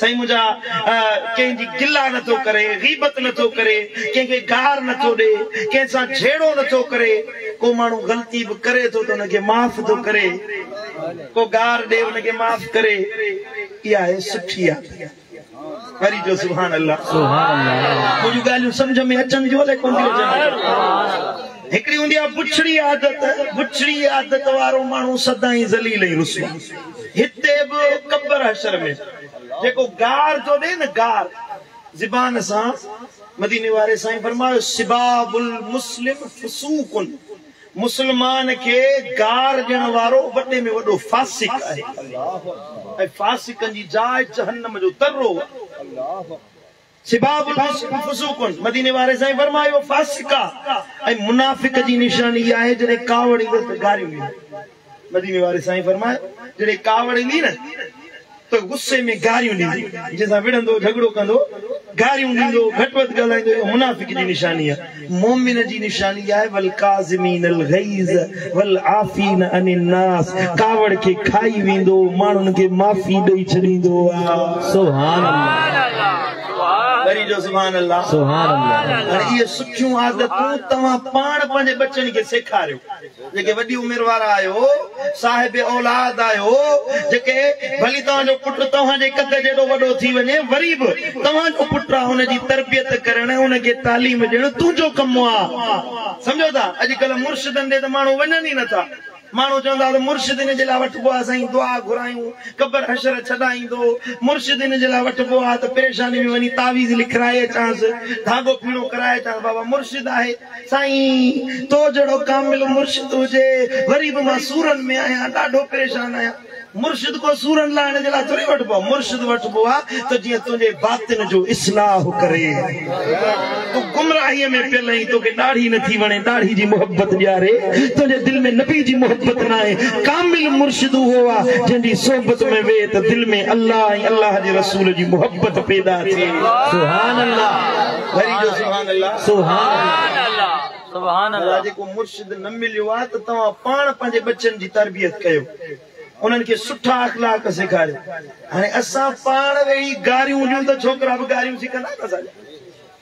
साईं मुंहिंजा कंहिंजी गिला नथो करे, ग़ीबत नथो करे, कंहिंखे गार नथो ॾे, कंहिंसां झेड़ो नथो करे। को माण्हू ग़लती बि करे थो त हुनखे माफ़ थो करे, को गार ॾे हुनखे माफ़ करे। इहा आहे सुठी आदत। वरी जो सुभान अल्लाह, सुभान अल्लाह। मुंहिंजूं ॻाल्हियूं सम्झ में अचनि थियूं अलाए कोन थियूं अचनि। हिकिड़ी हूंदी आहे बुछड़ी आदत। बुछड़ी आदत वारो माण्हू सदाईं ज़लील ऐं रुसवा, हिते बि क़बर हशर में जेको गार थो ॾे न, गार ज़बान सां, मदीने वारे साईं फरमायो सिबाबुल मुस्लिम फुसूकुन, मुसलमान खे गार ॾियण वारो वॾे में वॾो फासिक आहे, ऐं फासिकनि जी जाइ जहन्नम जो तर्रो आहे। सिबाबुल मुस्लिम फुसूकुन, मदीने वारे साईं फरमायो फासिक आहे। ऐं मुनाफ़िक जी निशानी इहा आहे जॾहिं कावड़ ईंदसि त गारियूं ॾींदो। मदीने वारे साईं फरमायो जॾहिं कावड़ ईंदी न त गुस्से में गारियूं ॾींदो, जंहिंसां विढ़ंदो झगड़ो कंदो, गारियूं ॾींदो, घटि वधि ॻाल्हाईंदो, इहो मुनाफ़िक जी निशानी आहे। मोमिन जी निशानी आहे वल काज़िमीन अल ग़ैज़ वल आफ़ीन अनिन नास, कावड़ खे खाई वेंदो, माण्हुनि खे माफ़ी ॾेई छॾींदो आहे। सुभान अल्लाह, वरी जो सुभान अल्लाह, सुभान अल्लाह। हाणे इहे सुठियूं आदतूं तव्हां पाण पंहिंजे बच्चनि खे सेखारियो। जेके वॾी उमिरि वारा आहियो, साहिब औलाद आहियो, जेके भली तव्हांजो पुटु तव्हांजे कद जेॾो वॾो थी वञे, वरी बि तव्हांजो पुटु आहे, हुनजी तरबियत करणु, हुनखे तालीम ॾियणु तुंहिंजो कमु आहे। सम्झो था, अॼुकल्ह मुर्शिदनि ॾे त माण्हू वञनि ई नथा। माण्हू चवंदा त मुर्शिद इन जे लाइ वठिबो आहे, साईं दुआ घुरायूं, क़बर हशर छॾाईंदो। मुर्शिद इन जे लाइ वठिबो आहे त परेशानी में वञी तावीज़ लिखाए अचांसि, धाॻो पीणो कराए अचांसि, बाबा मुर्शिद आहे साईं, तो जहिड़ो कामिल मुर्शिद हुजे, वरी बि मां सूरनि में आहियां, ॾाढो परेशान आहियां। मुर्शिद को सूरनि लाहिण जे लाइ थोरी वठिबो आहे, मुर्शिद वठिबो आहे त जीअं तुंहिंजे बातिन जो इस्लाह करे। तूं गुमराहीअ में पियल आहीं, तोखे ॾाढ़ी नथी वणे, ॾाढ़ी जी मोहबत ॾियारे, तुंहिंजे दिलि में नबी जी मोहबत न आहे। कामिल मुर्शिद उहो आहे जंहिंजी सोहबत में वेहे त दिलि में अल्लाह ऐं अल्लाह जे रसूल जी मोहबत पैदा थिए। सुभान अल्लाह, वरी जो सुभान अल्लाह, सुभान अल्लाह, सुभान अल्लाह। जेको मुर्शिद न मिलियो आहे त तव्हां पाण पंहिंजे बच्चनि जी तरबियत कयो, उन्हनि खे सुठा अख़लाक सेखारियो। हाणे असां पाण वेही गारियूं ॾियूं त छोकिरा बि गारियूं सिखंदा न असांजा।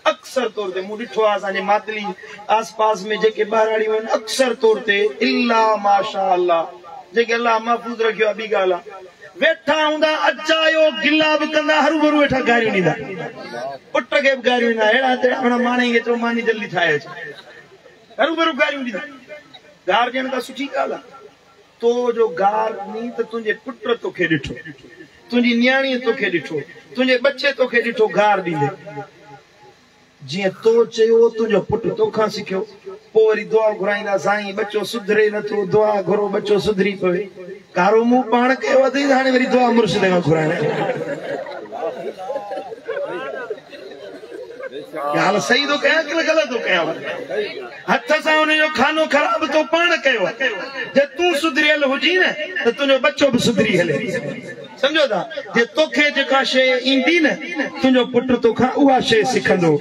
अक्सर तौर ते मूं ॾिठो आहे असांजे मातली आस पास में जेके ॿाराड़ियूं आहिनि, अक्सर तौर ते इल्ला माशा अल्लाह, जेके अल्लाह महफ़ूज़ रखियो आहे, ॿी ॻाल्हि आहे, वेठा हूंदा अजायो गिला बि कंदा, हरू भरू वेठा गारियूं ॾींदा, पुट खे बि गारियूं ॾींदा, अहिड़ा तहिड़ा माना माणे खे चओ मानी जल्दी ठाहे अच, हरू भरू गारियूं ॾींदा। गार ॾियण का सुठी ॻाल्हि आहे, तो जो गार ॾीं त तुंहिंजे पुट तोखे ॾिठो, तुंहिंजी नियाणीअ तोखे ॾिठो, तुंहिंजे बच्चे तोखे ॾिठो गार ॾींदे। जीअं तो चयो तुंहिंजो पुटु तोखां सिखियो, पोइ वरी दुआ घुराईंदा, साईं बच्चो सुधरे नथो, दुआ घुरो बच्चो सुधरी पवे। कारो मुंहुं पाण कयो अथई, हाणे वरी दुआ मुर्शिद खां घुराइण। ॻाल्हि सही थो कयां की ग़लति थो कयां? हथ सां हुनजो खानो ख़राबु तो पाण कयो आहे। जे तूं सुधरियल हुजी न त तुंहिंजो बचो बि सुधरी हले। सम्झो था, जे तोखे जेका शइ ईंदी न तुंहिंजो पुटु तोखां उहा शइ सिखंदो।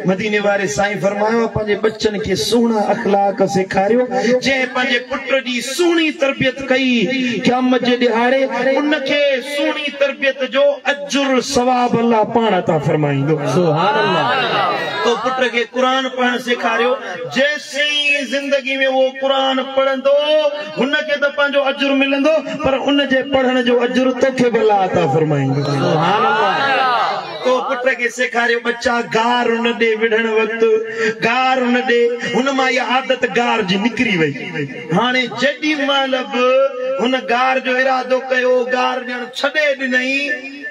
मदीने वारे साईं फरमायो, पंहिंजे बच्चनि खे सुहिणा अख़लाक सेखारियो। जंहिं पंहिंजे पुट जी सुहिणी तरबियत कई, क़यामत जे ॾिहाड़े उनखे सुहिणी तरबियत जो अजुर सवाब अल्लाह पाण अता फरमाईंदो। सुभान अल्लाह। तो पुट खे क़ुर पढ़णु सेखारियो, जेसीं ज़िंदगी में उहो क़ुर पढ़ंदो हुनखे त पंहिंजो अजुर मिलंदो, पर उन जे पढ़ण जो अजुर तोखे बि अल्लाह अता फरमाईंदो। सुभान अल्लाह। तो पुट खे सेखारियो, बच्चा गार न ॾे, विढ़ण वक़्तु गार न ॾे। हुन मां इहा आदत गार जी निकिरी वई। हाणे जेॾी महिल बि हुन गार जो इरादो कयो, गार ॾियणु छॾे ॾिनई,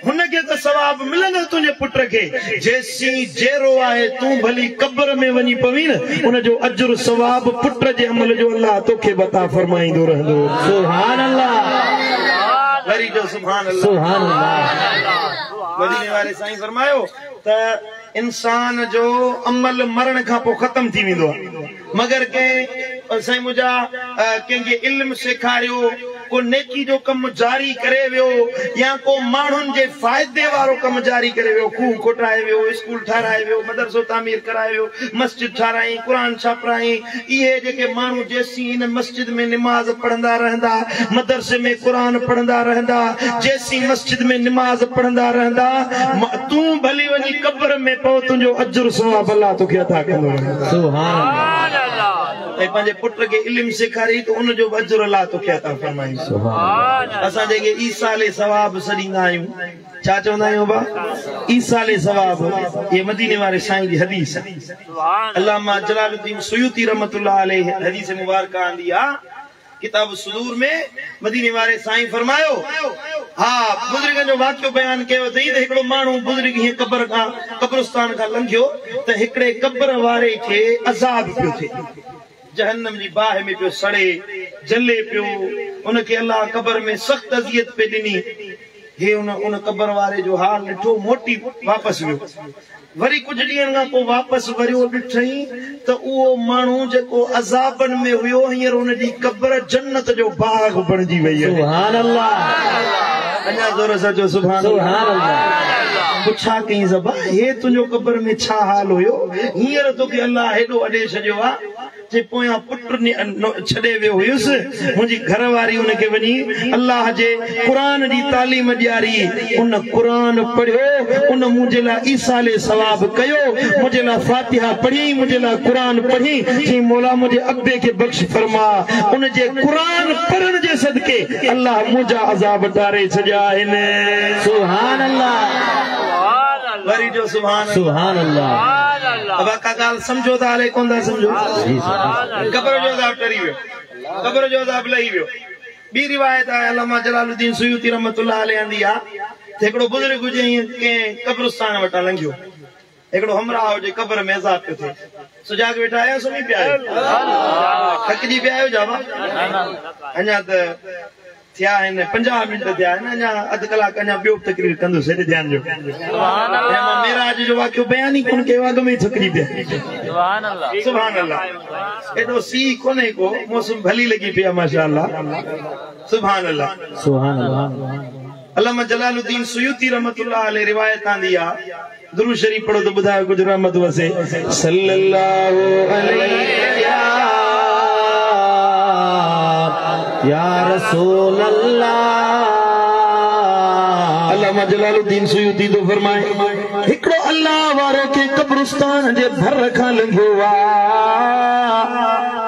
हुनखे त सवाब मिलंदो तुंहिंजे पुट खे। जेसीं जेरो आहे तूं भली क़ब्र में वञी पवी न, उनजो अजुर सवाब पुट जे अमल जो अल्लाह तोखे बि अता फरमाईंदो रहंदो। सुभान अल्लाह। वरी जो सुभान अल्लाह। सुभान अल्लाह। मदीने वारे साईं फरमायो त इंसान जो अमल मरण खां पोइ ख़तमु थी वेंदो आहे, मगर कंहिं साईं मुंहिंजा कंहिंखे इल्मु सेखारियो, को नेकी जो कमु जारी करे वियो, या को माण्हुनि जे फ़ाइदे वारो कमु जारी करे वियो, खूह खोटाए वियो, स्कूल ठाराए वियो, मदरसो तामीर कराए वियो, मस्जिद ठाराई, क़ुर छापराई। इहे जेके माण्हू जेसीं इन मस्जिद में निमाज़ पढ़ंदा रहंदा, मदरसे में क़ुर पढ़ंदा रहंदा, जेसीं मस्जिद में निमाज़ पढ़ंदा रहंदा, तूं भली वञी क़ब्र में पओ, तुंहिंजो अजुर सवाब अल्लाह तोखे अता कंदो रहंदो। सुभान अल्लाह। ऐं पंहिंजे पुट खे इल्मु सेखारी त उनजो बि अजुर अल्लाह तोखे अता फरमाईंदो। असां जेके ईसाले सवाब सॾींदा आहियूं, छा चवंदा आहियूं बा? ईसाले सवाब। इहे मदीने वारे साईं जी हदीस आहे। अल्लामा जलालुद्दीन सुयूती रहमतुल्लाह अलैह हदीस मुबारक आंदी आहे किताब सुदूर में। मदीने वारे साईं फरमायो, हा बुज़ुर्गनि जो वाक़ियो बयानु कयो अथई त हिकिड़ो माण्हू बुज़ुर्ग हीअं क़ब्र खां क़ब्रिस्तान खां लंघियो त हिकिड़े क़ब्र वारे खे अज़ाब पियो थिए, जहन्नम जी बाहि में पियो सड़े जले पियो। उनखे अल्लाह क़ब्र में सख़्तु अज़ियत पे ॾिनी। हे उन उन क़ब्र वारे जो हाल ॾिठो, मोटी वापसि वियो। वरी कुझु ॾींहनि खां पोइ वापसि वरियो, ॾिठई त उहो माण्हू जेको अज़ाबनि में हुयो, हींअर हुनजी क़ब्र जन्नत जो बाग़ बणिजी वई आहे। सुभान अल्लाह। अञा ज़ोर सां चओ सुभान अल्लाह। पुछा कई ज़बा, हे तुंहिंजो क़ब्र में छा हाल हुयो, हींअर तोखे अल्लाह हेॾो अॾे छॾियो आहे? जे पोयां पुट छॾे वियो हुयुसि, मुंहिंजी घरवारी उनखे वञी अल्लाह जे क़ुर जी तालीम ॾियारी, उन क़ुर पढ़ियो, उन मुंहिंजे लाइ ईसाले सवाब कयो, मुंहिंजे लाइ फातिहा पढ़ी, मुंहिंजे लाइ क़ुर पढ़ी। चई मौला मुंहिंजे अब्बे खे बख़्श फरमा, उनजे क़ुर पढ़ण जे सदके अल्लाह मुंहिंजा अज़ाब टारे छॾिया आहिनि। सुभान अल्लाह। वरी जो सुभान सुभान अल्लाह। अब का ॻाल्हि सम्झो था हले कोन था सम्झो? क़ब्र जो अज़ाब टरी वियो, क़ब्र जो अज़ाब लही वियो। ॿी रिवायत आहे अल्लामा जलालुद्दीन सुयूती रहमतुल्लाह अलैह आंदी आहे त हिकिड़ो बुज़ुर्ग हुजे हीअं कंहिं क़ब्रिस्तान वटां लंघियो, हिकिड़ो हमराह हुजे क़ब्र में अज़ाब पियो थिए। सुजाग वेठा आहियो, सुम्ही पिया आहियो, थकिजी पिया आहियो? जावा अञा त थिया आहिनि, 50 मिंट थिया आहिनि, अञा अधु कलाकु अञा ॿियो बि तकरीर कंदुसि, हेॾे ध्यानु ॾियो। मां मेराज जो वाक़ियो बयानु ई कोन कयो, अॻु में ई थकिजी पिया। सुभान अल्लाह। एॾो सीउ कोन्हे को, मौसम भली लॻी पई आहे माशाअल्लाह। सुभान अल्लाह। सुभान अल्लाह। अल्लामा जलालुद्दीन सुयूती रहमतुल्लाह अलैह रिवायत आंदी आहे, दुरूद शरीफ पढ़ो त ॿुधायो कुझु रहमत वसे। सल्लल्लाहु अलैहि या रसूल अल्लाह। अल्लामा जलालुद्दीन सुयूती थो फरमाए, हिकिड़ो अल्लाह वारो के क़ब्रिस्तान जे भर खां लंघियो आहे,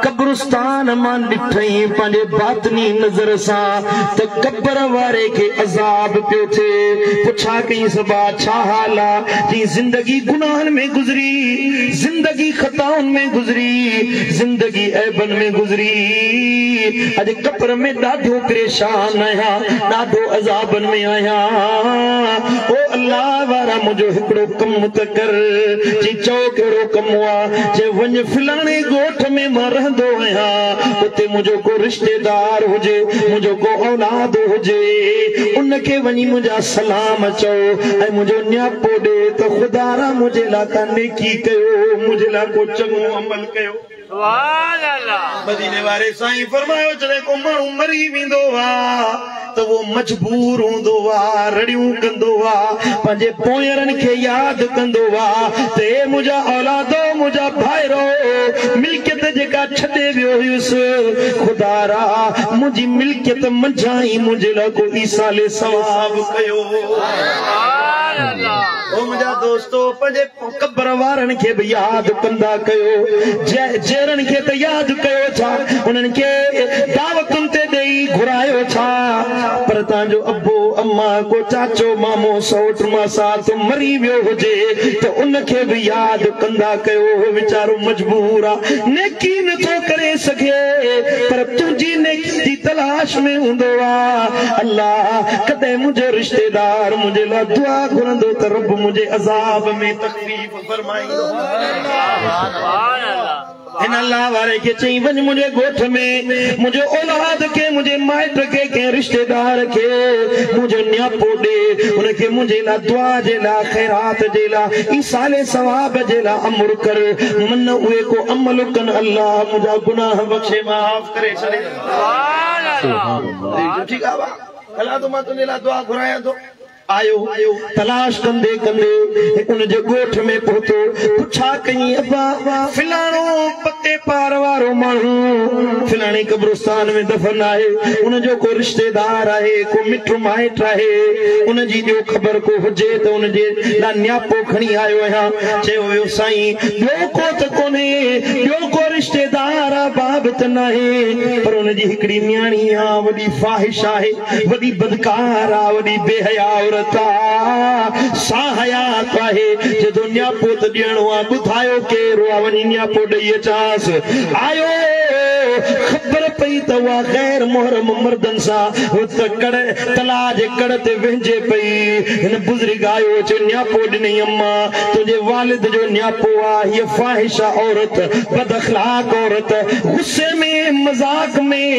क़ब्रिस्तान मां ॾिठई पंहिंजे बातनी नज़र सां त क़ब्र वारे खे अज़ाब पियो थिए। पुछा कई सबा छा हाल आहे? चई ज़िंदगी गुनाहनि में गुज़री, ज़िंदगी ख़ताउनि में गुज़री, ज़िंदगी ऐबनि में गुज़री, अॼु क़ब्र में ॾाढो परेशान आहियां, ॾाढो अज़ाबनि में आहियां। ओ अल्लाह वारा मुंहिंजो हिकिड़ो कमु त कर। चई चओ कहिड़ो कमु आहे? चई वञ फलाणे ॻोठ में मां रहंदो आहियां उते मुंहिंजो को रिश्तेदार हुजे, मुंहिंजो को औलाद हुजे, उनखे वञी मुंहिंजा सलाम चओ ऐं मुंहिंजो न्यापो ॾे त ख़ुदारा मुंहिंजे लाइ का नेकी कयो, मुंहिंजे लाइ को चङो अमल कयो। मदीने वारे साईं फरमायो जॾहिं को माण्हू मरी वेंदो आहे त उहो मजबूर हूंदो आहे, रड़ियूं कंदो आहे, पंहिंजे पोयरनि खे यादि कंदो आहे त हे मुंहिंजा औलादो, मुंहिंजा भाइरो, मिल्कियत जेका छॾे वियो हुयुसि, ख़ुदारा मुंहिंजी मिल्कियत मंझां ई मुंहिंजे लाइ को ईसाले सवाब कयो। ओ मुंहिंजा दोस्तो, पंहिंजे क़बर वारनि खे बि यादि कंदा कयो, जेरनि खे त यादि कयो छा, उन्हनि खे दावतुनि ते ॾेई घुरायो छा, पर तव्हांजो अबो अम्मा को चाचो मामो सौट मासात मरी वियो हुजे त उनखे बि यादि कंदा कयो। वीचारो मजबूर आहे, नेकी नथो करे सघे, पर तुंहिंजी नेकी जी तलाश में हूंदो आहे। अल्लाह कॾहिं मुंहिंजो रिश्तेदार मुंहिंजे लाइ दुआ घुरंदो त रब मुंहिंजे अज़ाब में तकलीफ़ फरमाईंदो। हिन अल्लाह वारे खे चई वञ मुंहिंजे ॻोठ में मुंहिंजो औलाद खे, मुंहिंजे माइट खे, कंहिं रिश्तेदार खे मुंहिंजो न्यापो ॾे, हुनखे मुंहिंजे लाइ दुआ जे लाइ, ख़ैरात जे लाइ, ईसाले सवाब जे लाइ अमर कर, मन उहे को अमल कनि, अल्लाह मुंहिंजा गुनाह बख़्शे माफ़ करे छॾे। ठीकु आहे, हलां थो मां तुंहिंजे लाइ दुआ घुरायां थो। आयो तलाश कंदे कंदे उनजे ॻोठ में पहुतो, पुछा कई अब्बा फिलाणो पते पार वारो माण्हू फिलाणे कब्रिस्तान में दफन आहे, उनजो को रिश्तेदार आहे, को मिठ माइट आहे, उनजी ॾियो ख़बर को हुजे त उनजे लाइ न्यापो खणी आयो आहियां। चयो वियो साईं ॿियो को त कोन्हे, ॿियो को रिश्तेदार आहे बाब त नाहे, पर उनजी हिकिड़ी नियाणी आहे, वॾी फ़ाहिश आहे, वॾी बदकार आहे, वॾी बेहया सा हयात आहे, जदों न्यापो त ॾियणो आहे ॿुधायो केरु आहे, वञी न्यापो ॾेई अचांसि। आयो ख़बर पई त उहा ग़ैर मुहरम मर्दनि सां कड़ तलाउ जे कड़ ते विहिंजे पई। हिन बुज़ुर्ग आयो, चयो न्यापो ॾिनई अम्मा, तुंहिंजे वालिद जो न्यापो आहे, हीअ फ़ाहिशा औरत, बद अख़लाक औरत। गुस्से में मज़ाक में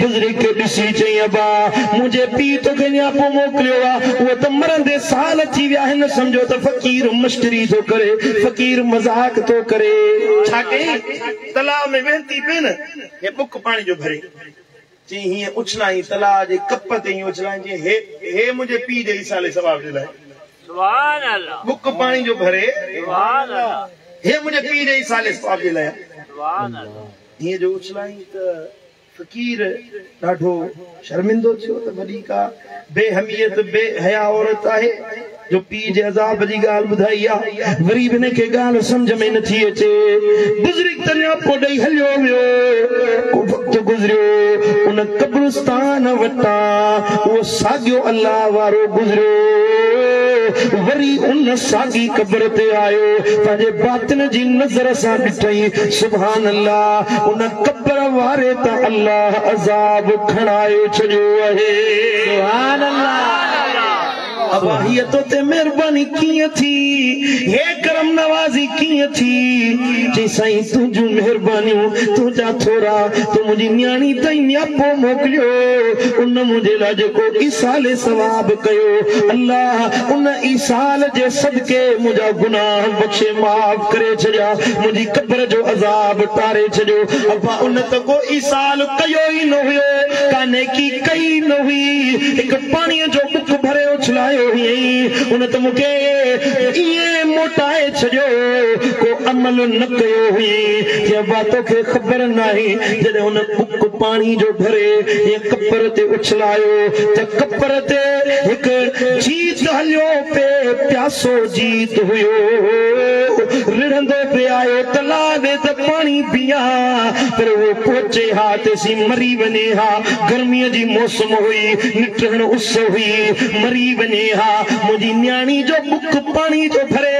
बुज़ुर्ग खे ॾिसी चई अबा मुंहिंजे पीउ तोखे न्यापो मोकिलियो आहे, उहो त मरंदे साल थी विया आहिनि, सम्झो त फ़क़ीर मश्करी थो करे, फ़क़ीर मज़ाक थो करे। छा कई तलाउ में वेंती पई न, हे बुक पाणी जो भरे चई हीअं उछलाई तलाउ जे कप ते हीअं उछलाई, चई हे हे मुंहिंजे पीउ जे ईसाले सवाब जे लाइ। सुभान अल्लाह। बुक पाणी जो भरे, सुभान अल्लाह, हे मुंहिंजे पीउ जे ईसाले सवाब जे लाइ। सुभान अल्लाह। हीअं जो उछलाई त फ़क़ीर ॾाढो शर्मिंदो थियो त वॾी का बेहमियत बेहया औरत आहे जो पीउ जे अज़ाब जी ॻाल्हि ॿुधाई आहे, वरी बि हिनखे ॻाल्हि सम्झ में नथी अचे। बुज़ुर्ग त न्यापो ॾेई हलियो वियो। को वक़्तु गुज़रियो, उन कब्रिस्तान वटां उहो साॻियो अल्लाह वारो गुज़रियो, वरी उन साॻी क़ब्र ते आयो, पंहिंजे बातिन जी नज़र सां ॾिठई, सुभान अल्लाह, उन क़ब्र वारे त अल्लाह अज़ाब खणाए छॾियो आहे। सुभान अल्लाह। अब हीअ तो ते महिरबानी कीअं थी, हे करम नवाज़ी कीअं थी? चई साईं तुंहिंजूं महिरबानियूं, तुंहिंजा थोरा, तूं मुंहिंजी नियाणी ताईं न्यापो मोकिलियो, उन मुंहिंजे लाइ जेको ईसाले सवाब कयो, अल्लाह उन ईसाल जे सदके मुंहिंजा गुनाह बख़्शे माफ़ करे छॾिया, मुंहिंजी क़ब्र जो अज़ाब टारे छॾियो। अब्बा उन त को ईसाल कयो ई न हुयो, का नेकी कई न हुई, हिकु पाणीअ जो बुक भरे उछलायो हुअई, उन त मूंखे ईअं मोटाए छॾियो, को अमल न कयो हुअई। चई अब्बा तोखे ख़बर न आहे, जॾहिं हुन बुक पाणी जो भरे ईअं कपर ते उछलायो त कपर ते हिकु जीत हलियो पे, प्यासो जीत हुयो, रिड़ंदो पे आयो तलाउ ते त पाणी पिया, पर उहो पहुचे हा तेसीं मरी वञे हा। गर्मीअ जी मौसम हुई, निटण उस हुई, मरी वञे हा। मुंहिंजी नियाणी जो बुक पाणी जो भरे,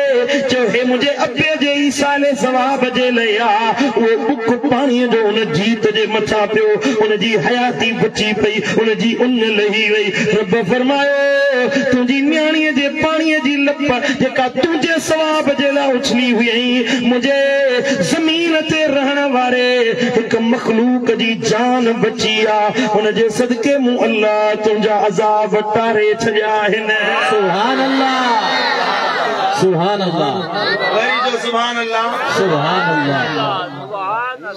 चयो हे मुंहिंजे अबे जे ईसाले सवाब जे लाइ आहे, उहो बुक पाणीअ जो हुन जीत जे मथां पियो, हुनजी हयाती बची पई, हुनजी उन लही वई। रब फरमायो तुंहिंजी नियाणीअ जे पाणीअ जी लप जेका तुंहिंजे सवाब जे लाइ उछली हुई, चई मुंहिंजे ज़मीन ते रहण वारे हिकु मख़लूक जी जान बची आहे हुनजे सदके मूं अल्लाह तुंहिंजा अज़ाब टारे छॾिया आहिनि। सुभान अल्लाह सुभान अल्लाह वरी जो सुभान अल्लाह सुभान अल्लाह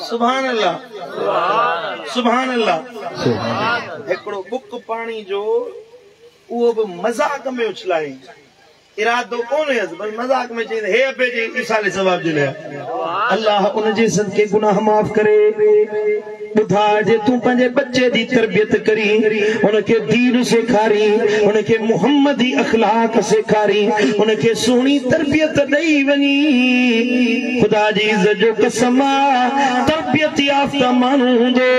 सुभान अल्लाह सुभान अल्लाह। हिकिड़ो बुक पाणी जो उहो बि मज़ाक में उछलाए इरादो कोन हुयसि पर मज़ाक में चई हे अबे जे इसाले सवाब जे लाइ अल्लाह उनजे सदके गुनाह माफ़ करे। ॿुधाए जे तूं पंहिंजे बच्चे जी तरबियत करी उनखे दीन सेखारी उनखे मुहम्मदी अख़लाक सेखारी उनखे सुहिणी तरबियत ॾेई वञी। ख़ुदा जी इज़त जो कसम आहे तरबियत याफ़्ता माण्हू हूंदो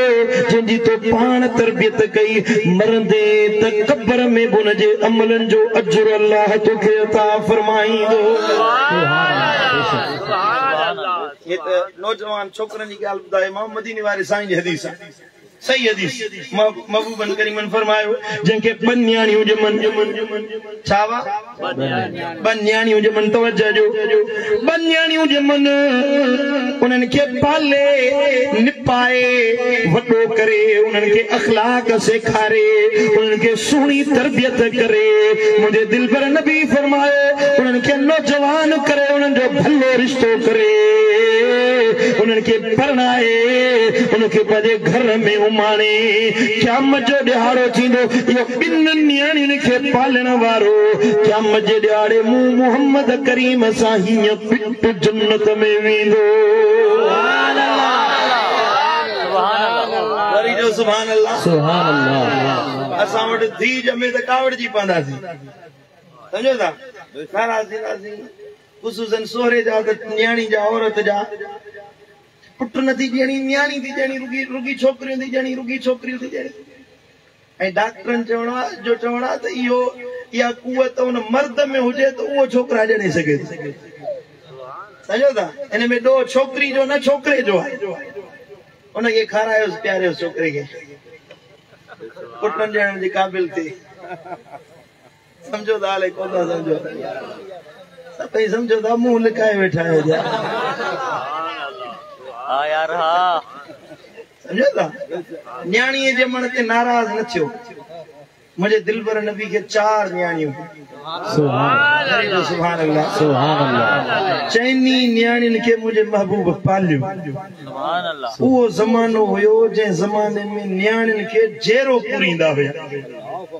जंहिंजी तो पाण तरबियत कई मरंदे त क़बर में बि उनजे अमलनि जो अजर अल्लाह तोखे अता फरमाईंदो। हे त नौजवान छोकिरनि जी ॻाल्हि ॿुधाए मां मदीने वारे साईं जी हदीस सही हदीस महबूबन करीमन फरमायो जंहिंखे ॿ नियाणियूं ॼमनि छा हुआ ॿ नियाणियूं ॼमनि तवजो ॾियो ॿ नियाणियूं ॼमनि उन्हनि खे पाले निपाए वॾो करे उन्हनि खे अख़लाक सेखारे उन्हनि खे सुहिणी तरबियत करे। मुंहिंजे दिलबर नबी फरमायो उन्हनि खे नौजवान करे उन्हनि जो भलो रिश्तो करे उन्हनि खे परणाए उनखे पंहिंजे घर में उमाणे। क़यामत जो ॾिहाड़ो थींदो इहो ॿिनि नियाणियुनि खे पालण वारो क़यामत जे ॾिहाड़े मूं मोहम्मद करीम सां हीअं पिट जन्नत में वेंदो। वरी जो सुभान अल्लाह सुभान अल्लाह। असां वटि धीउ ॼमे त कावड़जी पवंदासीं सम्झो था नाराज़ थींदासीं ख़ुसूसन सोहरे जा त नियाणी जा औरत जा पुट नथी ॼणी नियाणी थी ॼणी रुगी रुगी छोकिरियूं थी ॼणी रुगी छोकिरियूं थी ॼणी। ऐं डॉक्टरनि चवणो आहे जो चवणु आहे त इहो इहा कुवत उन मर्द में हुजे त उहो छोकिरा ॼणे सघे थो। सम्झो था हिन में ॾोह छोकिरी जो न छोकिरे जो आहे। उनखे खारायोसि पीआरियोसि छोकिरे खे पुटनि ॼणण जे क़ाबिल थिए। सम्झो था अलाए कोन था सम्झो सभई सम्झो था मुंहुं लिकाए वेठा आहियो। हा यार हा सम्झो था नियाणीअ जे ॼमण ते नाराज़ न थियो। मुंहिंजे दिलबर नबी खे 4 नियाणियूं सुभान अल्लाह सुभान अल्लाह। चइनी नियाणियुनि खे मुंहिंजे महबूब पालियो। सुभान अल्लाह। उहो ज़मानो हुयो जंहिं ज़माने में नियाणियुनि खे जेरो पूरींदा हुया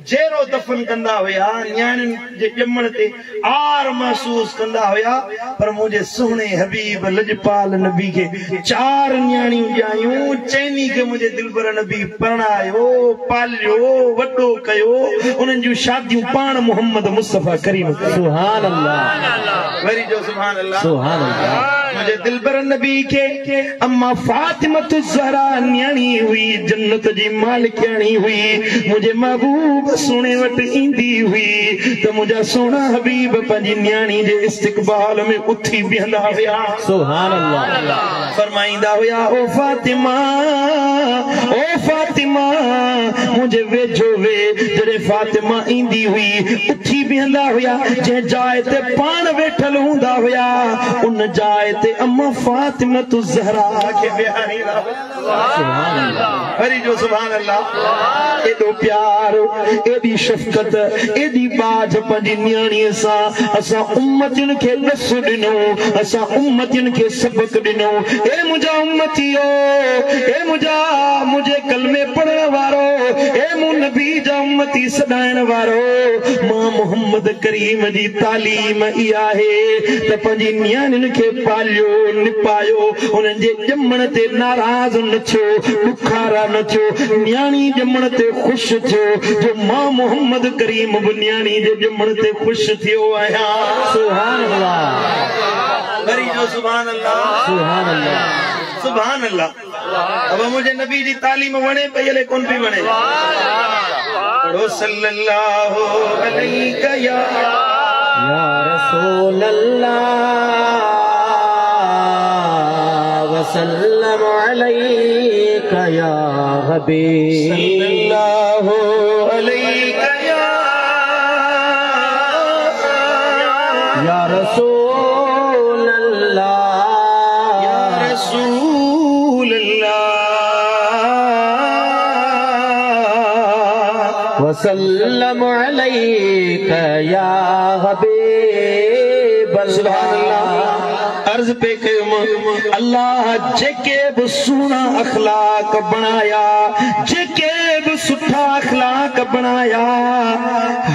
जेरो दफ़न कंदा हुया नियाणियुनि जे ॼमण ते are महसूसु कंदा हुया। पर मुंहिंजे सुहिणे हबीब लजपाल नबी खे 4 नियाणियूं ॼायूं चइनी खे मुंहिंजे दिलबर नबी परणायो पालियो वॾो कयो उन्हनि जूं शादियूं पाण मोहम्मद मुस्तफ़ा करीम। सुभान अल्लाह वरी जो सुभान अल्लाह सुभान अल्लाह। मुंहिंजे दिलबर नबी खे अम्मा फातिमा ज़हरा नियाणी हुई जन्नत जी मालिकियाणी हुई। मुंहिंजे महबूब सुहिणे वटि ईंदी हुई त मुंहिंजा सुहिणा हबीब पंहिंजी नियाणी जे इस्तिक़बाल में उथी बीहंदा हुया। सुभान अल्लाह। फरमाईंदा हुया ओ फातिमा ओ फातिमा मुंहिंजे वेझो वे। जॾहिं फातिमा ईंदी हुई उथी बीहंदा हुया जंहिं जाइ ते पाण वेठल हूंदा हुया उन जाइ ते अम्मा फातिमा ज़हरा खे विहारींदा हुया। वरी जो सुभान अल्लाह। एॾो प्यार एॾी शफ़क़त एॾी बाझ पंहिंजी नियाणीअ सां असां उम्मतियुनि खे ॾस ॾिनो असां उम्मतियुनि खे सबक़ ॾिनो। ए मुंहिंजा उम्मतियो ए मुंहिंजा मुंहिंजे कलमे पढ़ण वारो ए मूं नबी जा उम्मती सॾाइण वारो मां मोहम्मद करीम जी तालीम इहा आहे त पंहिंजी नियाणियुनि खे पालियो निपायो उन्हनि जे ॼमण ते नाराज़ न थियो ॾुखारा न थियो नियाणी ॼमण ते ख़ुशि थियो जो मां मोहम्मद करीम बि नियाणी जे ॼमण ते ख़ुशि थियो आहियां। सुभान अल्लाह वरी जो सुभान अल्लाह सुभान अल्लाह सुभान अल्लाह। अब मुंहिंजे नबी जी तालीम वणे पई अलाए कोन पई वणे। पढ़ो सल्लल्लाहु अलैका या रसूल अल्लाह वसल्लम अलैका या हबीब सल्लल्लाहु अलैका या रसूल अल्लाह। वसल्लम अलैका या हबीब सुभान अल्लाह। अर्ज़ पे कयुम अल्लाह जेके बि सुहिणा अख़लाक बणाया, जेके बि सुठा अख़लाक बणाया,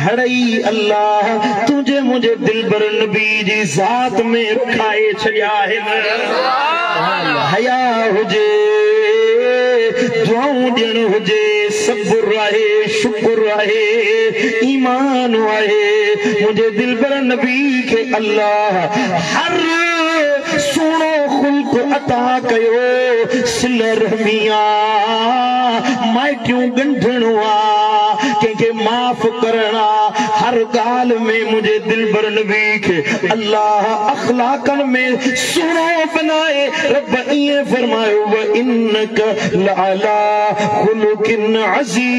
हड़ई अल्लाह तुंहिंजे मुंहिंजे दिलबर नबी जी ज़ात में रखाए छॾिया आहिनि। हया हुजे, दुआऊं ॾियणु हुजे, सब्र आहे, शुक्र आहे, ईमान आहे। मुंहिंजे दिलबर नबी खे अल्लाह हर सुहिणो ख़ुल्क अता कयो। सिल रहमी आहे, माइटियूं ॻंढणो आहे, कंहिंखे माफ़ करणु आहे। हर ॻाल्हि में मुंहिंजे दिलबर नबी खे अल्लाह अख़लाकनि में सुहिणो बनाए। रब ईअं फरमायो व इन्नक लअला ख़ुलुकिन अज़ीम।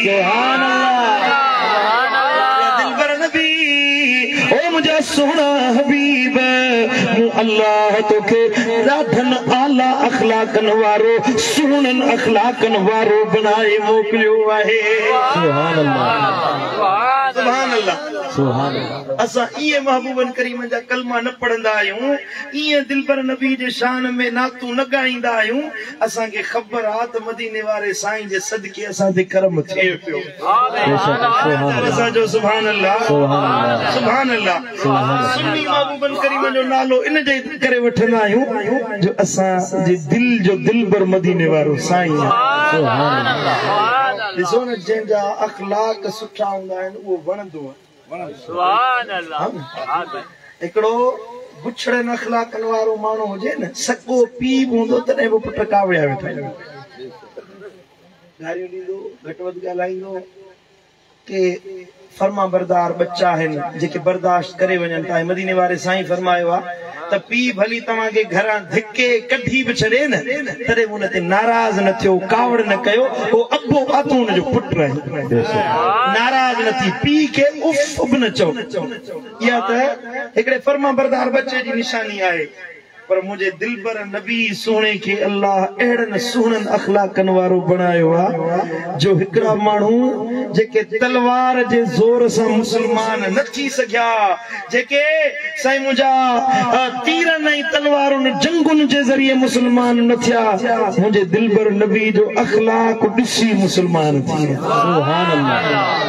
सुभान अल्लाह। दिलबर नबी ओ मुंहिंजा सुहिणा हबीब, मूं अल्लाह तोखे ॾाढनि आला अख़लाकनि वारो, सुहिणनि अख़लाकनि वारो बनाए मोकिलियो आहे। सुभान अल्लाह। सुभान अल्लाह। सुभान अल्लाह। असां ईअं महबूबनि करीमनि जा कलमा न पढ़ंदा आहियूं, ईअं दिलबर नबी जे शान में नातूं न ॻाईंदा आहियूं। असांखे ख़बर आहे त मदीने वारे साईं जे सदके असां ते करम थिए पियो। असांजो सुभान अल्लाह। सुभान अल्लाह। सुन्नी महबूबनि करीमनि जो नालो इन जे करे वठंदा आहियूं जो असां जे दिल जो दिलबर मदीने वारो साईं आहे। सुभान अल्लाह। ॾिसो न, जंहिंजा अख़लाक सुठा हूंदा आहिनि उहो वणंदो आहे। सुभान अल्लाह। हिकिड़ो बुछड़नि अख़लाकनि वारो माण्हू हुजे न, सॻो पीउ बि हूंदो तॾहिं बि पुट कावड़िया वेठा, गारियूं ॾींदो, घटि वधि ॻाल्हाईंदो। के फर्मा बरदार बच्चा आहिनि जेके बर्दाश्त करे वञनि था। मदीने वारे साईं फरमायो आहे त पीउ भली तव्हांखे घरां धिके कढी बि छॾे न, तॾहिं उन ते नाराज़ न थियो, कावड़ न कयो। उहो अबो आहे, तूं हुनजो पुटु आहे, नाराज़ न थी, पीउ खे उफ बि न चओ। इहा त हिकिड़े फर्मा बरदार बच्चे जी निशानी आहे। पर मुंहिंजे दिलबर नबी सुहिणे खे अल्लाह अहिड़नि सुहिणनि अख़लाकनि वारो बणायो आहे जो हिकिड़ा माण्हू जेके तलवार जे ज़ोर सां मुसलमान न थी सघिया, जेके साईं मुंहिंजा तीरनि ऐं तलवारुनि जंगुनि जे ज़रिए मुसलमान न थिया, मुंहिंजे दिलबर नबी जो अख़लाक ॾिसी मुसलमान थी विया। सुभान अल्लाह।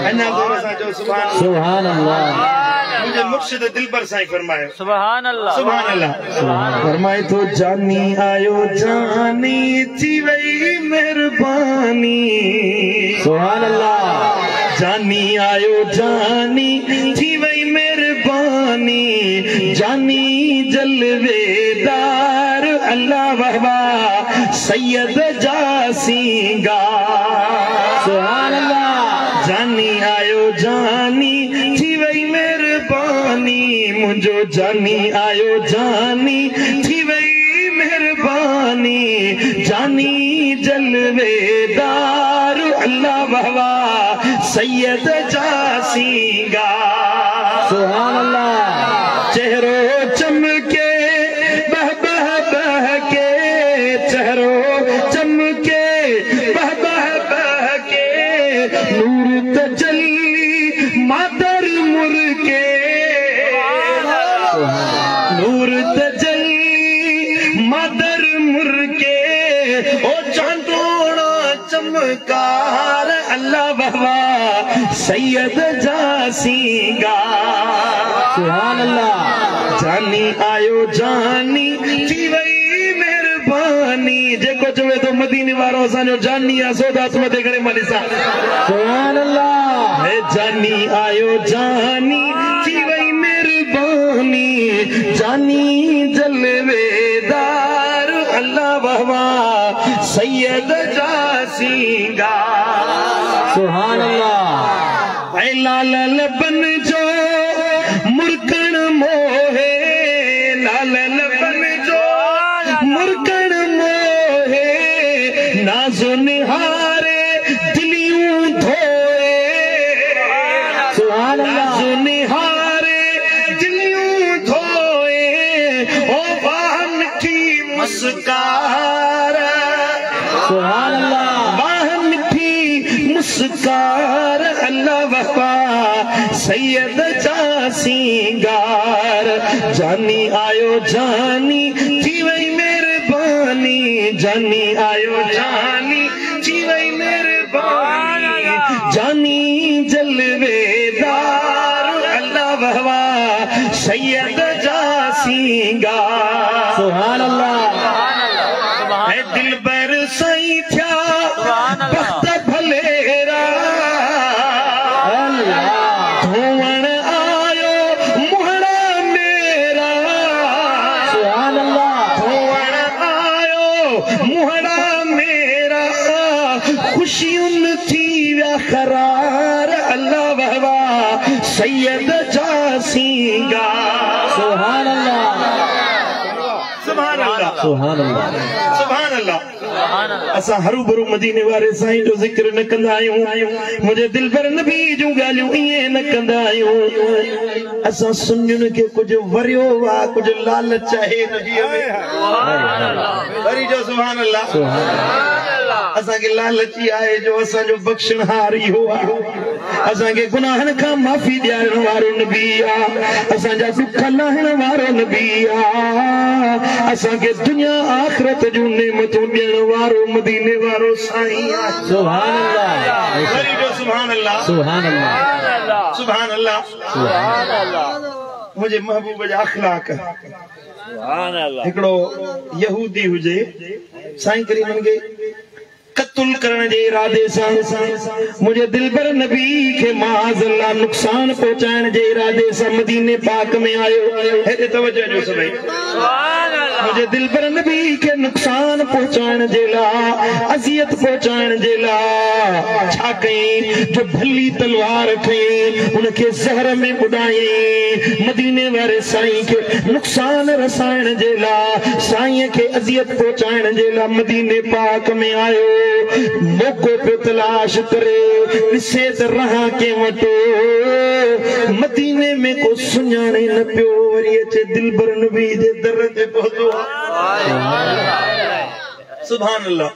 अञा ज़ोर सां चओ सुभान सुभान अल्लाह। मुंहिंजे मुर्शिद दिलबर साईं फरमायो सुभान अल्लाह। सुभान अल्लाह। फरमाए तो जानी आयो जानी थी वई मेहरबानी। सुभान अल्लाह। जानी आयो जानी थी वई मेहरबानी, जानी जलवेदार अल्लाह वहवा सैयद जा सिंगार। सुभान अल्लाह। जानी आयो जानी थी वई मेहरबानी, मुंहिंजो जानी आयो जानी थी वई मेहरबानी, जानी जलवेदार अल्लाह वहवा सैयद जा सिंगार। सुभान अल्लाह। चेहरो चमके बह बह बह के, चेहरो चमके बह बह बह के, नूर तजल्ली मादर मुरके, नूर तजल्ली मादर मुरके, ओ चांदोना चमकार अल्लाह वहवा सैयद जा सिंगार। सुभान अल्लाह। जानी आयो जानी थी वई मेहरबानी, जेको चवे थो मदीने वारो असांजो जानी आहे, सो दास मथे घणे मां ॾिसां। सुभान अल्लाह। हे जानी आयो जानी थी वई मेहरबानी, जानी जलवेदार अल्लाह वहवा सैयद जा सिंगार। सुभान अल्लाह। ऐ लाल लबन जो मुरकण मोहे, लाल लबन जो मुरकण मोहे, नाज़ निहारे दिलियूं धोए। सुभान अल्लाह। नाज़ निहारे दिलियूं धोए, ओ वाह मिठी मुस्कार। सुभान अल्लाह। वाह मिठी मुस्कार अल्लाह वफा सैयद जा सिंगार जानी आयो जानी थी वई मेहरबानी जानी आयो जानी थी वई मेहरबानी जानी जलवेदार अल्लाह वफा सैयद जा सिंगार। सुभान अल्लाह। दिलबर साईं थिया बख्त भलेरा धोवण आयो मुहड़ा मेरा। सुभान अल्लाह। धोवण आयो मुहड़ा मेरा खुशियुनि थी विया करार अल्लाह वहवा सैयद जा सिंगार। सुभान अल्लाह। सुभान अल्लाह। सुभान अल्लाह। सुभान अल्लाह। असां हरू भरू मदीने वारे साईं जो ज़िक्र न कंदा आहियूं, मुंहिंजे दिलबर नबी जूं ॻाल्हियूं ईअं न कंदा आहियूं। असां सुन्नियुनि खे कुझु वरियो आहे, कुझु लालच आहे नबीअ में। वरी जो सुभान अल्लाह। असांखे लालच ई आहे जो असांजो बख़्शणहार इहो आहे, असांखे गुनाहनि खां माफ़ी ॾियारण वारो नबी आहे, असांजा दुख लाहिण वारो नबी आहे, असांखे दुनिया आख़िरत जूं नेमतूं ॾियण वारो मदीने वारो साईं आहे। सुभान अल्लाह। वरी जो सुभान अल्लाह। सुभान अल्लाह। सुभान अल्लाह। मुंहिंजे महबूब जा अख़लाक। हिकिड़ो यहूदी हुजे साईं करीमनि खे कत्ल करण जे इरादे सां मुंहिंजे दिलबर नबी खे माज़-अल्लाह नुक़सान पहुचाइण जे इरादे सां मदीने पाक में आयो। हेॾे तवज्जो ॾियो सभई। मुंहिंजे दिलबर नबी खे नुक़सान पहुचाइण जे लाइ, अज़ियत पहुचाइण जे लाइ छा कयईं जो भली तलवार खई उनखे ज़हर में ॿुॾायईं। मदीने वारे साईं खे नुक़सान रसाइण जे लाइ, साईं खे अज़ियत पहुचाइण जे लाइ मदीने पाक में आयो। मौको पियो तलाश करे, ॾिसे त रहां कंहिं वटि, मदीने में को सुञाणे न पियो। वरी अचे दिलबर नबी जे दर ते पहुतो आहे। सुभान अल्लाह।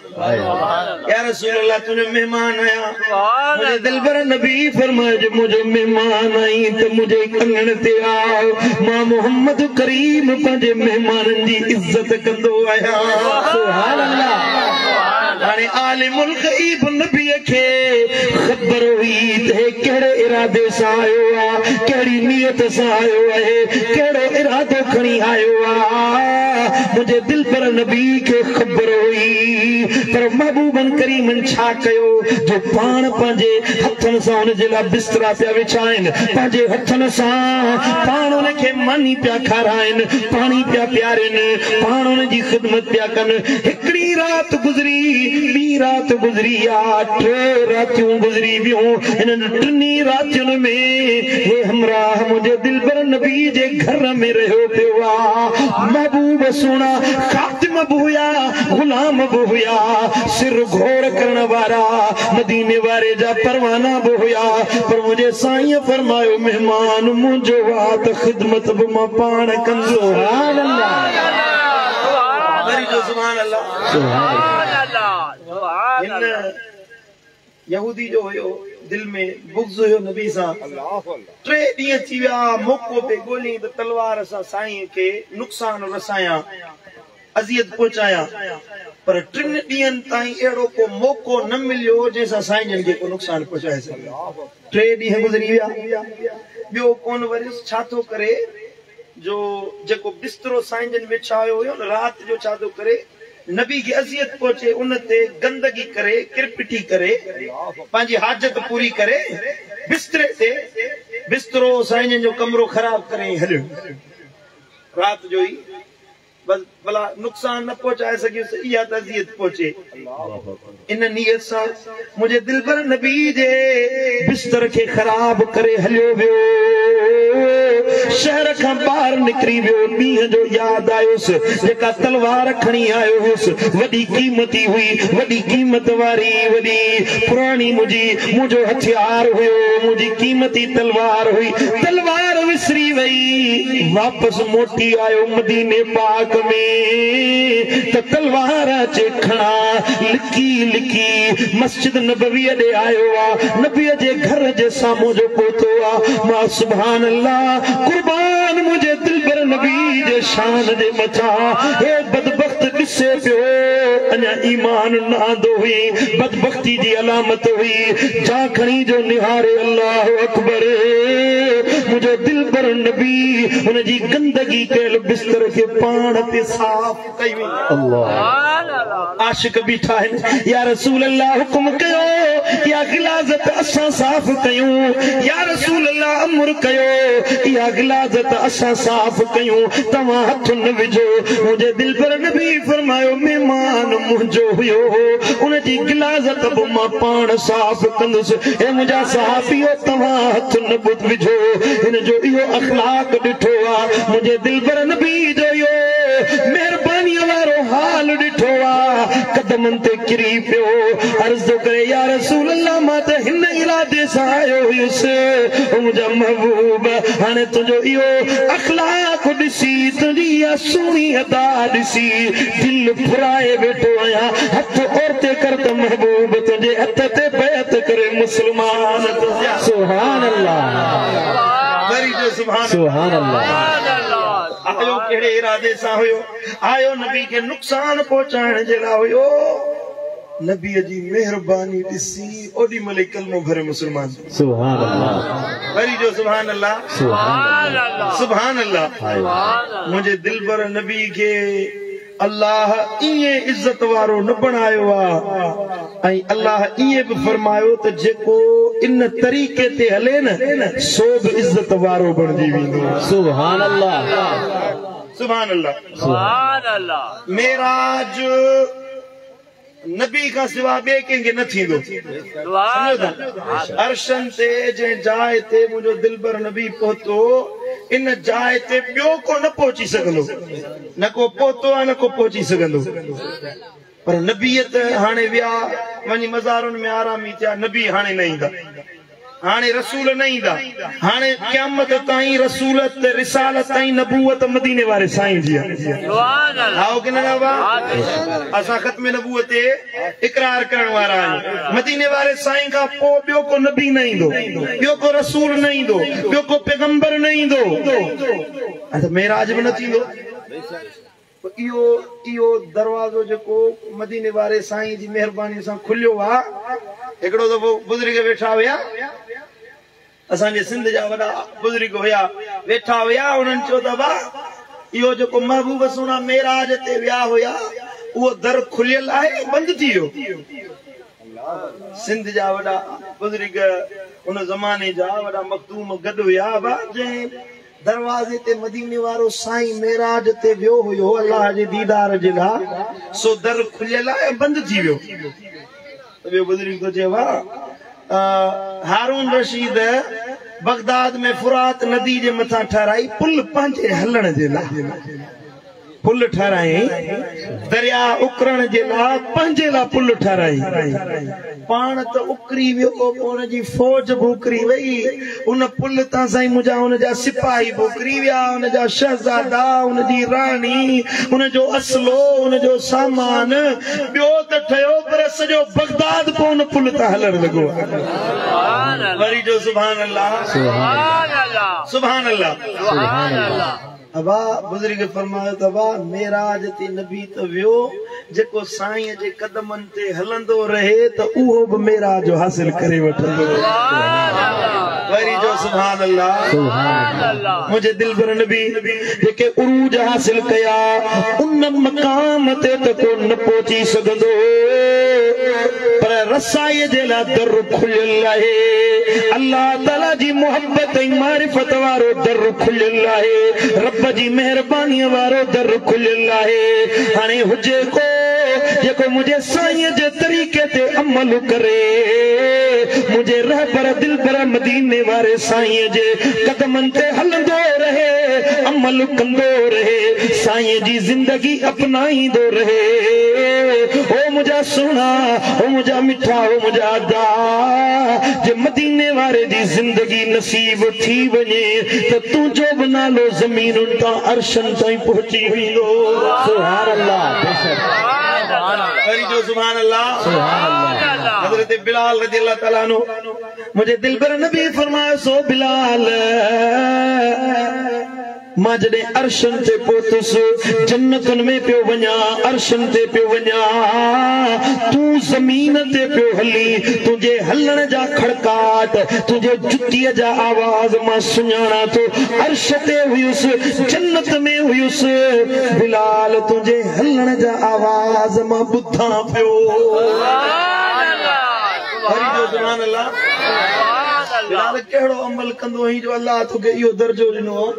या रसूल अल्लाह तुंहिंजो महिमान आहियां। मुंहिंजे दिलबर नबी फरमाए जो मुंहिंजो महिमान आई त मुंहिंजे कंगण ते आओ। मां मोहम्मद करीम पंहिंजे महिमाननि जी इज़त कंदो आहियां। सुभान अल्लाह। हाणे आलिमुल ग़ैब नबीअ खे ख़बर हुई त हे कहिड़े इरादे सां आयो आहे, कहिड़ी नीयत सां आयो आहे, कहिड़ो इरादो खणी आयो आहे। मुंहिंजे दिलबर नबी खे ख़बर हुई, पर महबूबनि करीमनि छा कयो जो पाण पंहिंजे हथनि सां हुन जे लाइ बिस्तरा पिया विछाइनि, पंहिंजे हथनि सां पाण हुनखे मानी पिया खाराइनि, पाणी पिया पीआरनि, पाण हुनजी ख़िदमत पिया कनि। हिकिड़ी राति गुज़री, ॿी राति गुज़री आहे, टे रातियूं गुज़री वियूं। हिननि टिनी रातियुनि में हे हमराह मुंहिंजे दिलबर नबी जे घर में रहियो पियो आहे। महबूब सुहिणा ख़ातिम बि हुया, ग़ुलाम बि हुया, सिर घोर करण वारा मदीने वारे जा परवाना बि हुया, पर मुंहिंजे साईं फरमायो महिमान मुंहिंजो आहे त ख़िदमत बि मां पाण कंदो। सुभान अल्लाह। सुभान अल्लाह। हिन यहूदी जो हुयो दिल में बुग़्ज़ हुयो नबी सां। टे ॾींहं थी विया, मौको पे ॻोल्ही त तलवार सां साईं खे नुक़सान रसायां, अज़ियत पहुचायां, पर टिनि ॾींहंनि ताईं अहिड़ो को मौको न मिलियो जंहिंसां साईं जन खे को नुक़सान पहुचाए सघे। टे ॾींहं गुज़री विया, ॿियो कोन वरियुसि। छा थो करे जो जेको बिस्तरो साईं जन विछायो हुयो न, राति जो छा थो करे नबी खे अज़ियत पहुचे उन ते गंदगी करे, किरपिटी करे, पंहिंजी हाजत पूरी करे, बिस्तरे ते बिस्तरो साईं जन जो कमरो ख़राब करे हलियो। राति जो ई बसि भला नुक़सान न पहुचाए सघियुसि, इहा त अज़ियत पहुचे। इन नीयत सां मुंहिंजे दिलबर नबी जे बिस्तर खे ख़राब करे हलियो वियो, शहर खां ॿाहिरि निकिरी वियो। ॾींहं जो यादि आयुसि, जेका तलवार खणी आयो हुयुसि वॾी क़ीमती हुई, वॾी क़ीमत वारी, वॾी पुराणी मुंहिंजी मुंहिंजो हथियार हुयो, मुंहिंजी क़ीमती तलवार हुई। तलवार وسري वई, वापसि मोटी आयो मदीने पाक में त तलवार अचे खणा लिकी लिकी मस्जिद नबवीअ ॾे आयो आहे, नबीअ जे घर जे साम्हूं जो पहुतो आहे। मां सुभान अल्लाह, कुर्बान मुंहिंजे दिलबर नबी जे शान जे मथां। हे बदबख्त ॾिसे पियो, अञा ईमान न आंदो हुई, बदबख्ती जी अलामत हुई। जा खणी जो निहारे, अल्लाह अकबर, मुंहिंजो दिलबर नबी हुनजी गंदगी कयल बिस्तर खे पाण ते साफ़ कई वई। अल्लाह। आशिक बीठा आहिनि, या रसूल अल्लाह हुकुम कयो, या गिलाज़त असां साफ़ कयूं, या रसूल अल्लाह अमर कयो, इहा गिलाज़त असां साफ़ कयूं, तव्हां हथु न विझो। मुंहिंजे दिलबर नबी फरमायो, महिमान मुंहिंजो हुयो, उनजी गिलाज़त बि मां पाण साफ़ कंदुसि। हे मुंहिंजा सहाबीओ, तव्हां हथु न विझो। हिन जो इहो अख़लाक ॾिठो आहे, मुंहिंजे दिलबर नबी जो इहो महिरबानीअ वारो हाल ॾिठो आहे, कदमनि ते किरी पियो, अर्ज़ थो करे, या रसूल अल्लाह, मां त हिन इरादे सां आयो हुयुसि, मुंहिंजा महबूब, हाणे तुंहिंजो इहो अख़लाक ॾिसी, तुंहिंजी इहा सुहिणी अदा ॾिसी दिलि फुराए वेठो आहियां। हथु औरते कर त महबूब तुंहिंजे हथ ते बैत करे मुस्लमान। सुभान अल्लाह। वरी जो सुभान सुभान अल्लाह। आयो कहिड़े इरादे सां हुयो? आयो नबी खे नुक़सान पहुचाइण जे लाइ हुयो। नबीअ जी महिरबानी ॾिसी ओॾी महिल ई कलमो भरे मुस्लमान। सुभान अल्लाह। वरी जो सुभान अल्लाह। सुभान अल्लाह। सुभान अल्लाह। मुंहिंजे दिलबर नबी खे अल्लाह ईअं इज़त वारो न बणायो आहे, ऐं अल्लाह ईअं बि फरमायो त जेको इन तरीक़े ते हले न, सो बि इज़त वारो बणिजी वेंदो। सुभान अल्लाह। सुभान अल्लाह। सुभान अल्लाह। मेराज नबी खां सिवा ॿिए कंहिंखे न थींदो। अरशन ते जंहिं जाइ ते मुंहिंजो दिलबर नबी पहुतो, इन जाइ ते ॿियो को न पहुची सघंदो, न को पहुतो आहे न को पहुची सघंदो। पर नबी त हाणे विया वञी मज़ारुनि में आरामी थिया, नबी हाणे न ईंदा, हाणे रसूल न ईंदा, हाणे क़यामत ताईं रसूलत रिसालत ताईं नबूवत मदीने वारे साईं जी आहे। हाओ की न बाबा, असां ख़त्म नबूवत ते इकरार करण वारा आहियूं। मदीने वारे साईं खां पोइ ॿियो को नबी न ईंदो, ॿियो को रसूल न ईंदो, ॿियो को पैगंबर न ईंदो, त मेराज बि न थींदो। इहो इहो दरवाज़ो जेको मदीने वारे साईं जी महिरबानी सां खुलियो आहे। हिकिड़ो दफ़ो बुज़ुर्ग वेठा हुया, असांजे सिंध जा वॾा बुज़ुर्ग हुया, वेठा हुया, उन्हनि चयो त बा इहो जेको महबूब सुहिणा मेराज ते विया हुया, उहो दर खुलियल आहे बंदि थी वियो। सिंध जा वॾा बुज़ुर्ग उन ज़माने जा वॾा मख़दूम गॾु हुया, बा जंहिं दरवाज़े ते मदीने वारो साईं मेराज ते वियो हुयो अल्लाह जे दीदार जे लाइ, सो दर खुलियल आहे बंदि थी वियो। त ॿियो बुज़ुर्ग थो चए, वाह, हारून रशीद बगदाद में फुरात नदी जे मथां ठहिराई पुल पंहिंजे हलण जे लाइ, पुल ठहिराई दरिया उकरण जे लाइ, पंहिंजे लाइ पुल ठहिराई। पाण त उकरी वियो, पोइ हुनजी फ़ौज बि उकरी वई, उन पुल तां साईं मुंहिंजा हुनजा सिपाही बि उकरी विया, हुनजा शहज़ादा, हुनजी राणी, हुनजो असलो, हुनजो सामान ॿियो त ठहियो, पर सॼो बगदाद पोइ उन पुल तां हलण लॻो। वरी जो सुभान अल्लाह। सुभान अल्लाह। अबा बुज़ुर्ग फरमायो त अबा मेराज ते नबी त वियो, जेको साईं जे कदमनि ते हलंदो रहे त उहो बि मेराज हासिल करे वठंदो। वरी जो सुभान अल्लाह। मुंहिंजे दिलबर नबी जेके उरूज हासिल कया, उन मक़ाम ते त को न पहुची सघंदो, पर रसाईअ जे लाइ दर खुलियल आहे। अल्लाह ताला जी मोहबत ऐं मारिफत वारो दर खुलियल आहे, रब जी महिरबानीअ वारो दर खुलियल आहे। हाणे हुजे को जेको मुंहिंजे साईं जे तरीक़े ते अमल करे, मुंहिंजे रहबर दिलबर मदीने वारे साईं जे कदमनि ते हलंदो रहे, अमल कंदो रहे, साईं जी ज़िंदगी अपनाईंदो रहे। ओ मुंहिंजा सुहिणा, ओ मुंहिंजा मिठा, ओ मुंहिंजा अदा, जे मदीने वारे जी ज़िंदगी नसीब थी वञे त तुंहिंजो बि नालो ज़मीनुनि तां अर्शनि ताईं पहुची वेंदो। सुभान अल्लाह। वरी जो सुभान अल्लाह। हज़रत बिलाल रज़ी अल्लाह तआला अन्हु मुंहिंजे दिलबर नबी फरमायो, सो बिलाल, मां जॾहिं अर्शन ते पहुतुसि, जन्नतुनि में पियो वञा, अर्शन ते पियो वञा, तूं ज़मीन ते पियो हली, तुंहिंजे हलण जा खड़काट, तुंहिंजे जुतीअ जा आवाज़ मां सुञाणा थो। अर्श ते हुयुसि, जन्नत में हुयुसि, बिलाल तुंहिंजे हलण जा आवाज़ मां ॿुधां पियो। सुभान अल्लाह। बिलाल कहिड़ो अमल कंदो आहीं जो अल्लाह तोखे इहो दर्जो ॾिनो आहे?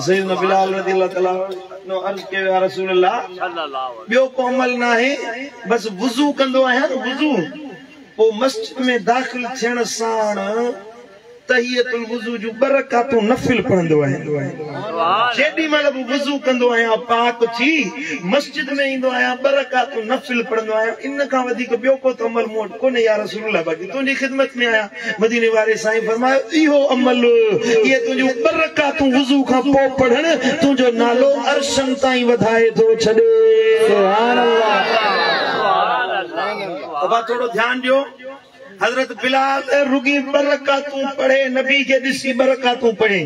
सैयदना बिलाल रज़ी अल्लाह तआला अन्हु अर्ज़ कयो, या रसूल अल्लाह, ॿियो को अमल नाहे, बसि वुज़ू कंदो आहियां न, वुज़ू, पोइ मस्जिद में दाख़िल थियण साण तहियतुल वुज़ू जूं ॿ रकातूं नफ़िल पढ़ंदो आहियां। जेॾी महिल बि वुज़ू कंदो आहियां, पाक थी मस्जिद में ईंदो आहियां, ॿ रकातूं नफ़िल पढ़ंदो आहियां, इन खां वधीक ॿियो को त अमल मूं वटि कोन्हे या रसूल अल्लाह, बाक़ी तुंहिंजी ख़िदमत में आहियां। मदीने वारे साईं फरमायो, इहो अमल, इहे तुंहिंजूं ॿ रकातूं वुज़ू खां पोइ पढ़ण तुंहिंजो नालो अर्शन ताईं वधाए थो छॾे। सुभान अल्लाह। बाबा थोरो ध्यानु ॾियो। हज़रत बिलाल रुगी ॿ रकातूं पढ़े, नबी खे ॾिसी ॿ रकातूं पढ़े,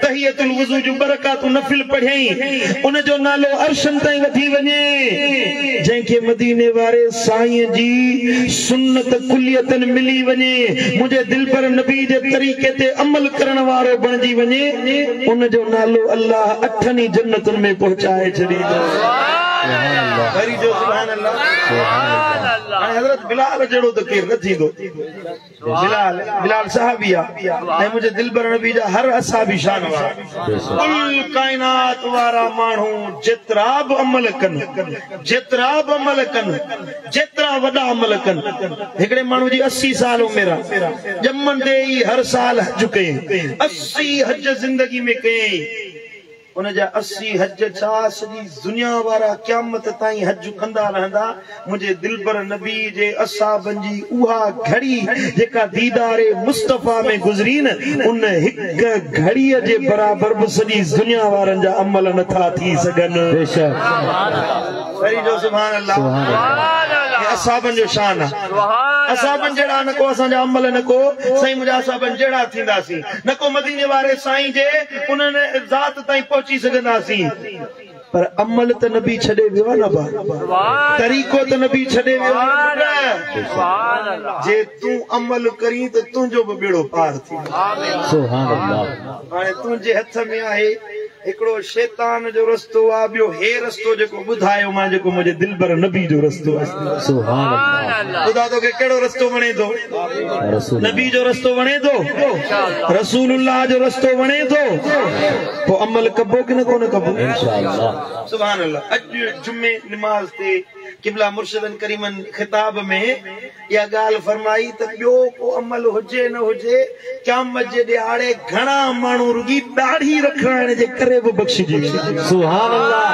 तहियतुल वुज़ू जूं ॿ रकातूं नफ़िल पढ़ियईं, उन जो नालो अर्शन ताईं वधी वञे। जंहिंखे मदीने वारे साईं जी सुन्नत कुलियतन मिली वञे, मुंहिंजे दिलबर नबी जे तरीक़े ते अमल करण वारो बणिजी वञे, उन जो नालो अल्लाह अठनि ई जन्नतुनि में पहुचाए छॾींदो। वरी जो सुभान अल्लाह। हाणे हज़रत बिलाल जहिड़ो त केरु न थींदो। बिलाल, बिलाल साहबी आहे ऐं मुंहिंजे दिलबर नबी जा हर असाबी शान वारा, कुल काइनात वारा माण्हू जेतिरा बि अमल कनि, जेतिरा बि अमल कनि, जेतिरा वॾा अमल कनि। हिकिड़े माण्हू जी 80 साल उमिरि आहे, ॼमंदे ई हर साल हज कयईं, 80 हज ज़िंदगी में कयईं। उन जा 80 हज छा सॼी दुनिया वारा क़यामत ताईं हज कंदा रहंदा। मुंहिंजे दिलबर नबी जे असाबनि जी उहा घड़ी जेका दीदारे मुस्तफ़ा में गुज़री न, उन हिकु घड़ीअ जे बराबरि बि सॼी दुनिया वारनि जा अमल नथा थी सघनि। जो सुभान अल्लाह। असाबनि जो शान आहे, असाबनि जहिड़ा न को असांजा अमल न को साईं मुंहिंजा असाबनि जहिड़ा थींदासीं, न को मदीने वारे साईं जे उन्हनि ज़ात ताईं पहुची सघंदासीं, पर अमल त नबी छॾे वियो आहे न बा, तरीक़ो त नबी छॾे वियो आहे। जे तूं अमल करीं त तुंहिंजो बि ॿेड़ो पार थी। सुभान अल्लाह। हाणे तुंहिंजे हथ में आहे, हिकिड़ो शैतान जो रस्तो आहे, ॿियो हे रस्तो जेको ॿुधायो मां, जेको मुंहिंजे दिलबर नबी जो रस्तो आहे। सुभान अल्लाह। ॿुधा तोखे कहिड़ो रस्तो वणे थो? नबी जो रस्तो वणे थो? रसूलुल्लाह जो रस्तो वणे थो? पोइ अमल कबो की न कोन कबो? इंशाअल्लाह। सुभान अल्लाह। अॼु जुमे नमाज़ ते किबला मुर्शिदन करीमन ख़िताब में इहा ॻाल्हि फरमाई त ॿियो को अमल हुजे न हुजे, क़यामत जे ॾिहाड़े घणा माण्हू रुगी ॾाढ़ी रखाइण जे करे बि बख़्शिजी वेंदा। सुभान अल्लाह।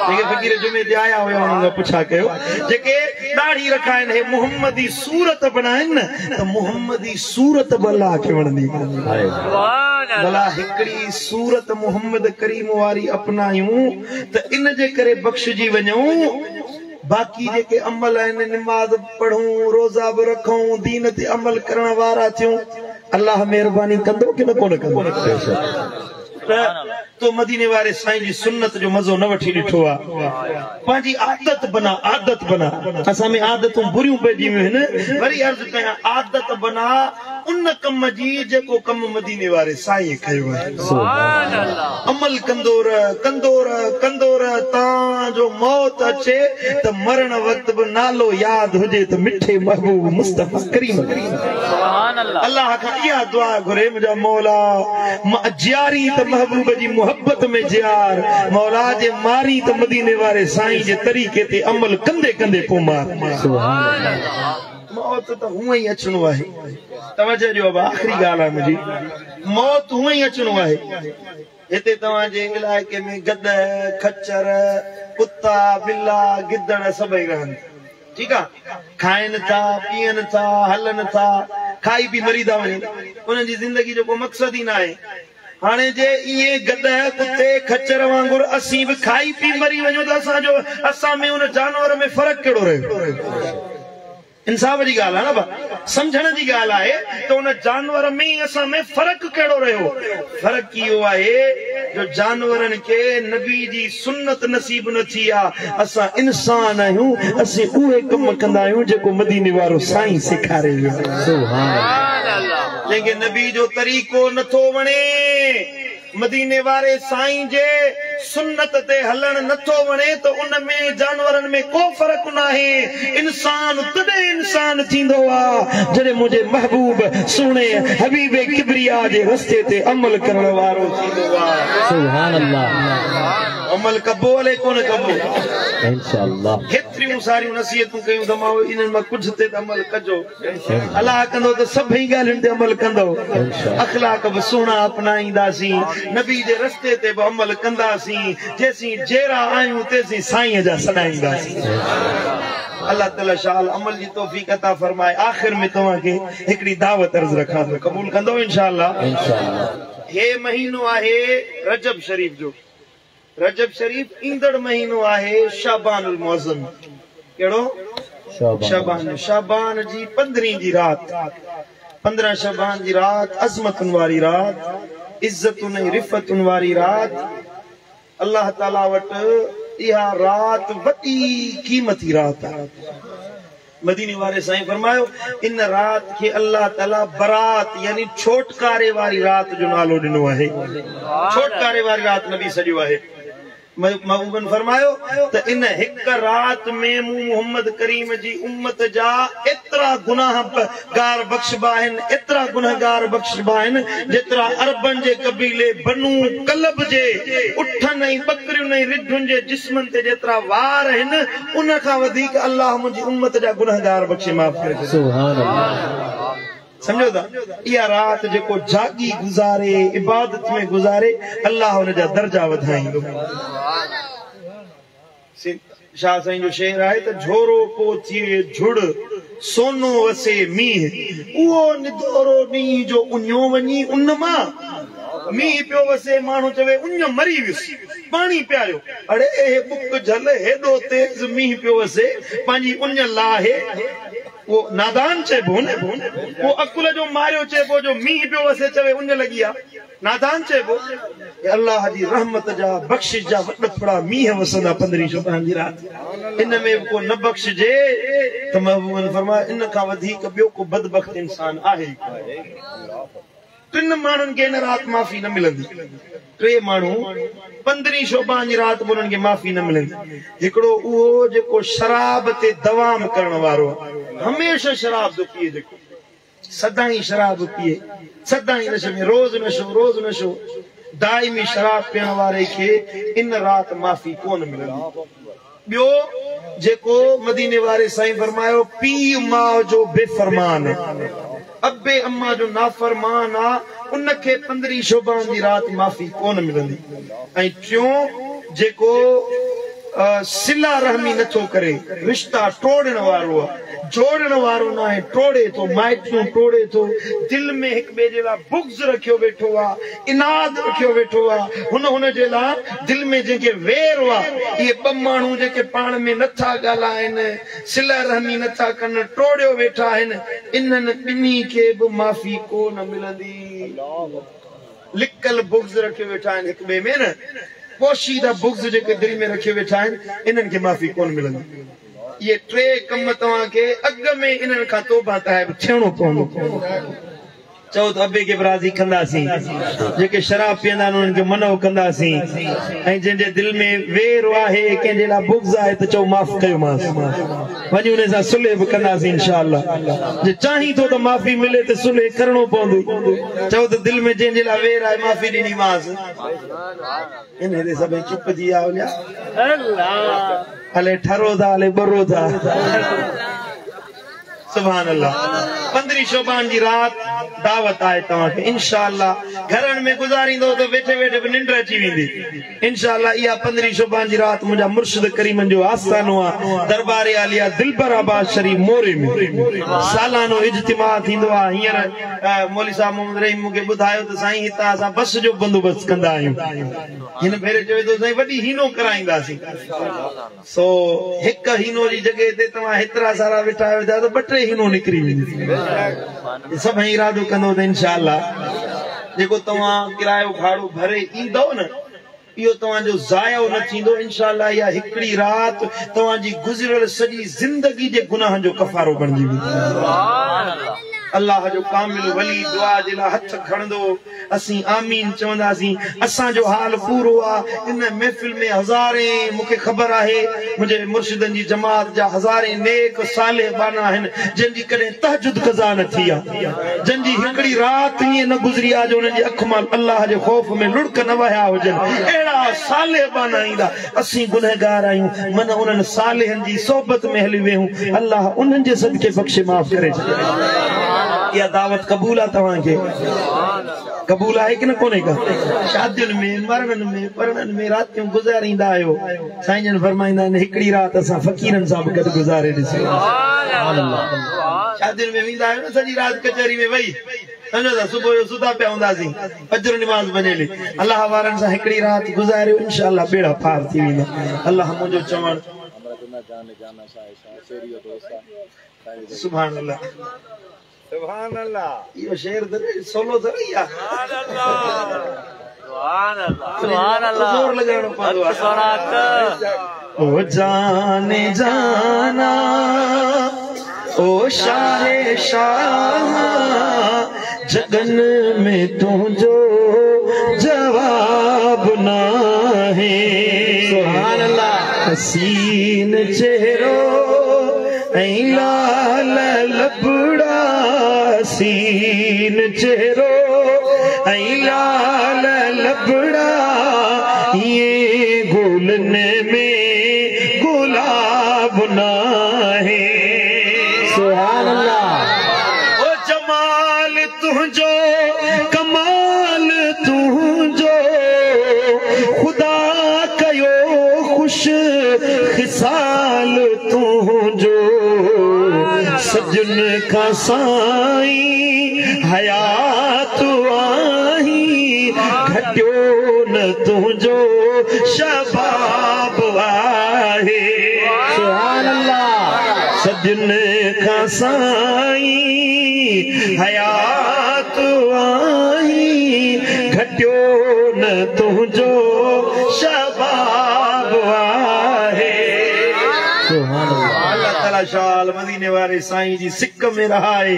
जेके फ़क़ीर जुमे ते आया हुया उन्हनि खां पुछा कयो, जेके ॾाढ़ी रखाइनि, हे मोहम्मदी सूरत बणाइनि न, त मोहम्मदी सूरत बि अल्लाह खे वणंदी। भला हिकिड़ी सूरत मोहम्मद करीम वारी अपनायूं त इन जे करे बख़्शिजी वञूं, बाक़ी जेके अमल आहिनि, नमाज़ पढ़ूं, रोज़ा बि रखूं, दीन ते अमल करण वारा थियूं, अल्लाह महिरबानी कंदो की न कोन कंदो? तो मदीने वारे साईं जी सुन्नत जो मज़ो न वठी ॾिठो आहे। पंहिंजी आदत बना, आदत बना। असां में आदतूं बुरियूं पइजी वियूं आहिनि। वरी अर्ज़ कयां, आदत बना उन कम जी जेको कम मदीने वारे साईं कयो आहे। अमल कंदो रह, कंदो रह, कंदो रह, तां जो मौत अचे त मरण वक़्तु बि नालो यादि हुजे त मिठे महबूब मुस्तफ़ा करीम। अल्लाह खां इहा दुआ घुरे, मुंहिंजा मौला मां जियारी त महबूब जी मोहब्बत में जियार, मौला जे मारी त मदीने वारे साईं जे तरीक़े ते अमल कंदे कंदे पोइ मार। सुभान अल्लाह। موت ته هونئن ئي اچڻو آهي. توجه ڏيو ابا آخري ڳالهه آهي منهنجي. موت هونئن ئي اچڻو آهي. هتي توهان جي علائقي ۾ گڏهه، خچر، ڪتا، ٻلا، گدڙ سڀئي رهن ٿا. ٺيڪ آ. کائن ٿا، پيئن ٿا، هلن ٿا، کائي پي مري ٿا وڃن. انهن جي زندگي جو ڪو مقصد ئي ناهي. هاڻي جي ائين گڏهه، ڪتي، خچر وانگر اسين به کائي پي مري وڃون ته اسان جو اسان ۾ ان جانور ۾ فرق ڪهڙو رهيو؟ انصاف جي ڳالهه آهي نه ڀا. سمجهڻ جي ڳالهه آهي ته ان جانور ۾ ۽ اسان ۾ فرق ڪهڙو رهيو؟ فرق اهو آهي جو جانورن کي نبي جي سنت نصيب نه ٿي آ، اسان انسان آهيون، اسين اهي ڪم ڪندا آهيون جيڪو مديني وارو سائين سيکاري ويو آهي. سبحان الله. جنهن کي نبي جو طريقو نه ٿو وڻي، مديني واري سائين جي سنت تي هلڻ نه ٿو وڻي ته ان ۾ جانورن ۾ ڪو فرق ناهي، انسان تڏهن انسان ٿيندو آ جڏهن منهنجي محبوب سهڻي حبيب ڪبريا جي رستي تي عمل ڪرڻ وارو ٿيندو آ. سبحان الله. عمل ڪبو الائي ڪونه ڪبو؟ انشاء الله. هيتريون ساريون نصيحتون ڪيون ته مان انهن مان ڪجهه تي ته عمل ڪجو. الله ڪندو ته سڀئي ڳالهين تي عمل ڪندؤ. اخلاق به سهڻا اپنائينداسين. نبي جي رستي تي به عمل ڪنداسين. جيسين جيئرا آهيون تيسين سائين جا سڏائينداسين. الله تعالي شال عمل جي توفيق عطا فرمائي. آخر ۾ توهان کي هڪڙي دعوت عرض رکان ٿو. قبول ڪندؤ انشاء الله. هي مهينو آهي رجب شريف جو. رجب شريف ايندڙ مهينو آهي شعبان المعظم. ڪهڙو؟ شعبان. شعبان جي پندرهين جي رات، 15 شعبان جي رات عظمتن واري رات، عزتن ۽ رفعتن واري رات. الله تعالي وٽ اها رات وڏي قيمتي رات آهي. مديني واري سائين فرمايو، ان رات کي الله تعالي برات يعني ڇوٽڪاري واري رات جو نالو ڏنو آهي. ڇوٽڪاري واري رات نبي سڏيو آهي. محبوبن فرمايو ته ان هڪ رات ۾ مون محمد ڪريم جي امت جا ايترا گناهه گار بخشبا آهن، ايترا گنهگار بخشبا آهن، جيترا عربن جي قبيلي بنو ڪلب جي اٺن ۽ ٻڪرين ۽ رڍن جي جسمن تي جيترا وار آهن، ان کان وڌيڪ الله منهنجي امت جا گنهگار بخشي معاف ڪري ڇڏيو. سبحان الله. سمجهو ٿا اها رات جيڪو جاڳي گذاري عبادت ۾ گذاري الله ان جا درجا وڌائيندو. شاهه سائين جو شعر آهي ته جهورو پو ٿئي جهڙ سونو وسي مينهن اهو ندورو ڏينهن جو اڃيو وڃي ان مان مينهن پيو وسي ماڻهو چوي اڃ مري ويس پاڻي پياريو. اڙي اهي ٻڪ جهل هيڏو تيز مينهن پيو وسي پنهنجي اڃ لاهي. اهو نادان چئبو نه اهو عقل جو ماريو چئبو جو مينهن پيو وسي چوي اڃ لڳي آ نادان چئبو. اي الله جي رحمت جا بخشش جا وڏ ڦڙا مينهن وسندا پندرهين شعبان جي رات ان ۾ به ڪو نه بخشجي ته محبوبن فرمايو ان کان وڌيڪ ٻيو ڪو بدبخت انسان آهي ئي ڪونه. ٽن ماڻهن کي ان رات معافي نه ملندي. ٽي ماڻهو پندرهين شعبان جي رات به انهن کي معافي نه ملندي. هڪڙو اهو جيڪو شراب تي دوام ڪرڻ وارو آهي، هميشه شراب ٿو پيئي، جيڪو سدائين شراب پيئي، سدائين نشي ۾، روز نشو، روز نشو، دائمي شراب پيئڻ واري کي ان رات معافي ڪونه ملندي. ٻيو جيڪو مديني واري سائين فرمايو پيء ماء جو بي فرمان ابي اما جو نافرمان آ ان کي پندرهين شعبان جي رات معافي ڪونه ملندي ۽ ٽيون جيڪو صله رحمي نٿو ڪري رشتا ٽوڙڻ وارو آ جوڙڻ وارو ناهي ٽوڙي ٿو مائٽيون ٽوڙي ٿو دل ۾ هڪ ٻئي جي لاء بغض رکيو ويٺو آ عناد رکيو ويٺو آ هن هن جي لاء دل ۾ جنهن کي وير آ اهي ٻه ماڻهو جيڪي پاڻ ۾ نه ٿا ڳالهائن صله رحمي نه ٿا ڪن ٽوڙيو ويٺا آهن انهن ٻنهي کي به معافي ڪو نه ملندي لڪل بغض رکيو ويٺا آهن هڪ ٻئي ۾ نه پوشيده بغض جيڪي دل ۾ رکيو ويٺا آهن انهن کي معافي ڪونه ملندي اهي ٽي ڪم توهان کي اڳ ۾ انهن کان توبه تائب ٿيڻو پوندو. چئو ته ابي کي به راضي ڪنداسين، جيڪي شراب پيئندا آهن انهن کي منع ڪنداسين ۽ جنهن جي دل ۾ وير آهي ڪنهن جي لاء بغض آهي ته چئو معاف ڪيومانس وڃي انهي سان صلح به ڪنداسين انشاء الله جي چاهين ٿو ته معافي ملي ته صلح ڪرڻو پوندو چئو ته دل ۾ جنهن جي لاء وير آهي معافي ڏنيمانس انهي تي سڀئي چپ ٿي ويا هليا الي ٺرو ٿا الي ٻرو ٿا. सुभान अल्लाह। 15 शोबान जी रात दावत आहे तव्हांखे इंशाअल्लाह। घरनि में गुज़ारींदो त वेठे वेठे बि निंड अची वेंदी इंशाअल्लाह। इहा 15 शोबान जी रात मुंहिंजा मुर्शिद करीमनि जो आस्थानो आहे दरबार आलिया दिलबर आबाद शरीफ मोरे में सालानो इज्तिमा थींदो आहे। हींअर मौलवी साहिब मोहम्मद रहीम मूंखे ॿुधायो त साईं हितां असां बस जो बंदोबस्तु कंदा आहियूं। हिन भेरे चवे थो साईं वॾी हीनो कराईंदासीं। सो हिकु हीनो जी जॻह ते तव्हां हेतिरा सारा वेठा आहियो त ॿ टे हीनो निकिरी वेंदी। सभई इरादो कंदो त इंशाअल्लाह जेको तव्हां किरायो भाड़ो भरे ईंदव न इहो तव्हांजो ज़ायो न थींदो इंशाअल्लाह। इहा हिकिड़ी राति तव्हांजी गुज़िरियल सॼी ज़िंदगी जे गुनाहनि जो कफ़ारो बणिजी वेंदी। अल्लाह जो कामिल वली दुआ जे लाइ हथ खणंदो, असीं आमीन चवंदासीं। असांजो हाल पूरो आहे। इन महफ़िल में हज़ारे मूंखे ख़बर आहे मुंहिंजे मुर्शिदनि जी जमात जा हज़ारे नेक साले बाना आहिनि जिन जी कॾहिं तहजुद क़ज़ा न थी आहे, जिन जी हिकिड़ी राति ईअं न गुज़री आहे जो उन्हनि जी अख मां अल्लाह जे ख़ौफ़ में लुड़क न वहिया हुजनि। अहिड़ा साले बाना ईंदा। असीं गुनहगार आहियूं, मन उन्हनि सालेहनि जी सोहबत में हली वेहूं। अल्लाह उन्हनि जे सदके बख़्शे माफ़ करे छॾे। इहा दावत क़बूल आहे तव्हांखे? क़बूल आहे की न कोन्हे का? शादियुनि में, मरणनि में, परणनि में रातियूं गुज़ारींदा आहियो। साईं जन फरमाईंदा आहिनि हिकिड़ी राति असां फ़क़ीरनि सां बि गॾु गुज़ारे ॾिसो। शादियुनि में वेंदा आहियो न, सॼी राति कचहरी में वही सम्झो था, सुबुह जो सुता पिया हूंदासीं, फजर निमाज़ वञे। अल्लाह वारनि सां हिकिड़ी राति गुज़ारियो इंशाअल्लाह ॿेड़ा पार थी वेंदा। अल्लाह मुंहिंजो चवणु सुभान अल्लाह सुभान अल्लाह। इहो शेर सोलो थोरी आहे। सुभान अल्लाह सुभान अल्लाह। ज़ोर लॻाइणो पवंदो आहे। ओ जाने जाना ओ शाहे शाह जगन में तुझो जवाब नाहे। सुभान अल्लाह। हसीन चेहरो ऐं लाल लबड़ा, हसीन चेहरो ऐं लाल लबड़ा, ये गुलन में गुलाब नाहे। सुभान अल्लाह। ओ जमाल तुझो कमाल तुझो खुदा कयो खुश खिसाल तुझो, सजन खां साईं हयात आहीं घटियो न तुझो शबाब आहे। सुभान अल्लाह। सजन खां साईं हयात आहीं घटियो न तुझो शबाब आहे। सुभान अल्लाह। अल्लाह ताला शाल मदीने वारे साईं जी सिक में रहाए,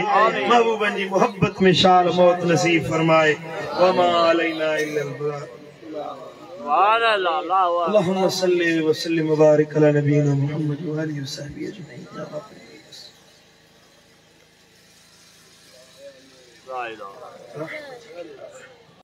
महबूबन जी मोहब्बत में शाल मौत नसीब फरमाए। वमा अलैना इल्लल बलाग। सुभान अल्लाह। अल्लाहुम्मा सल्ली व सल्लिम व बारिक अला नबीना मुहम्मद व आलिहि व सहबी अजमईन। ला इलाहा।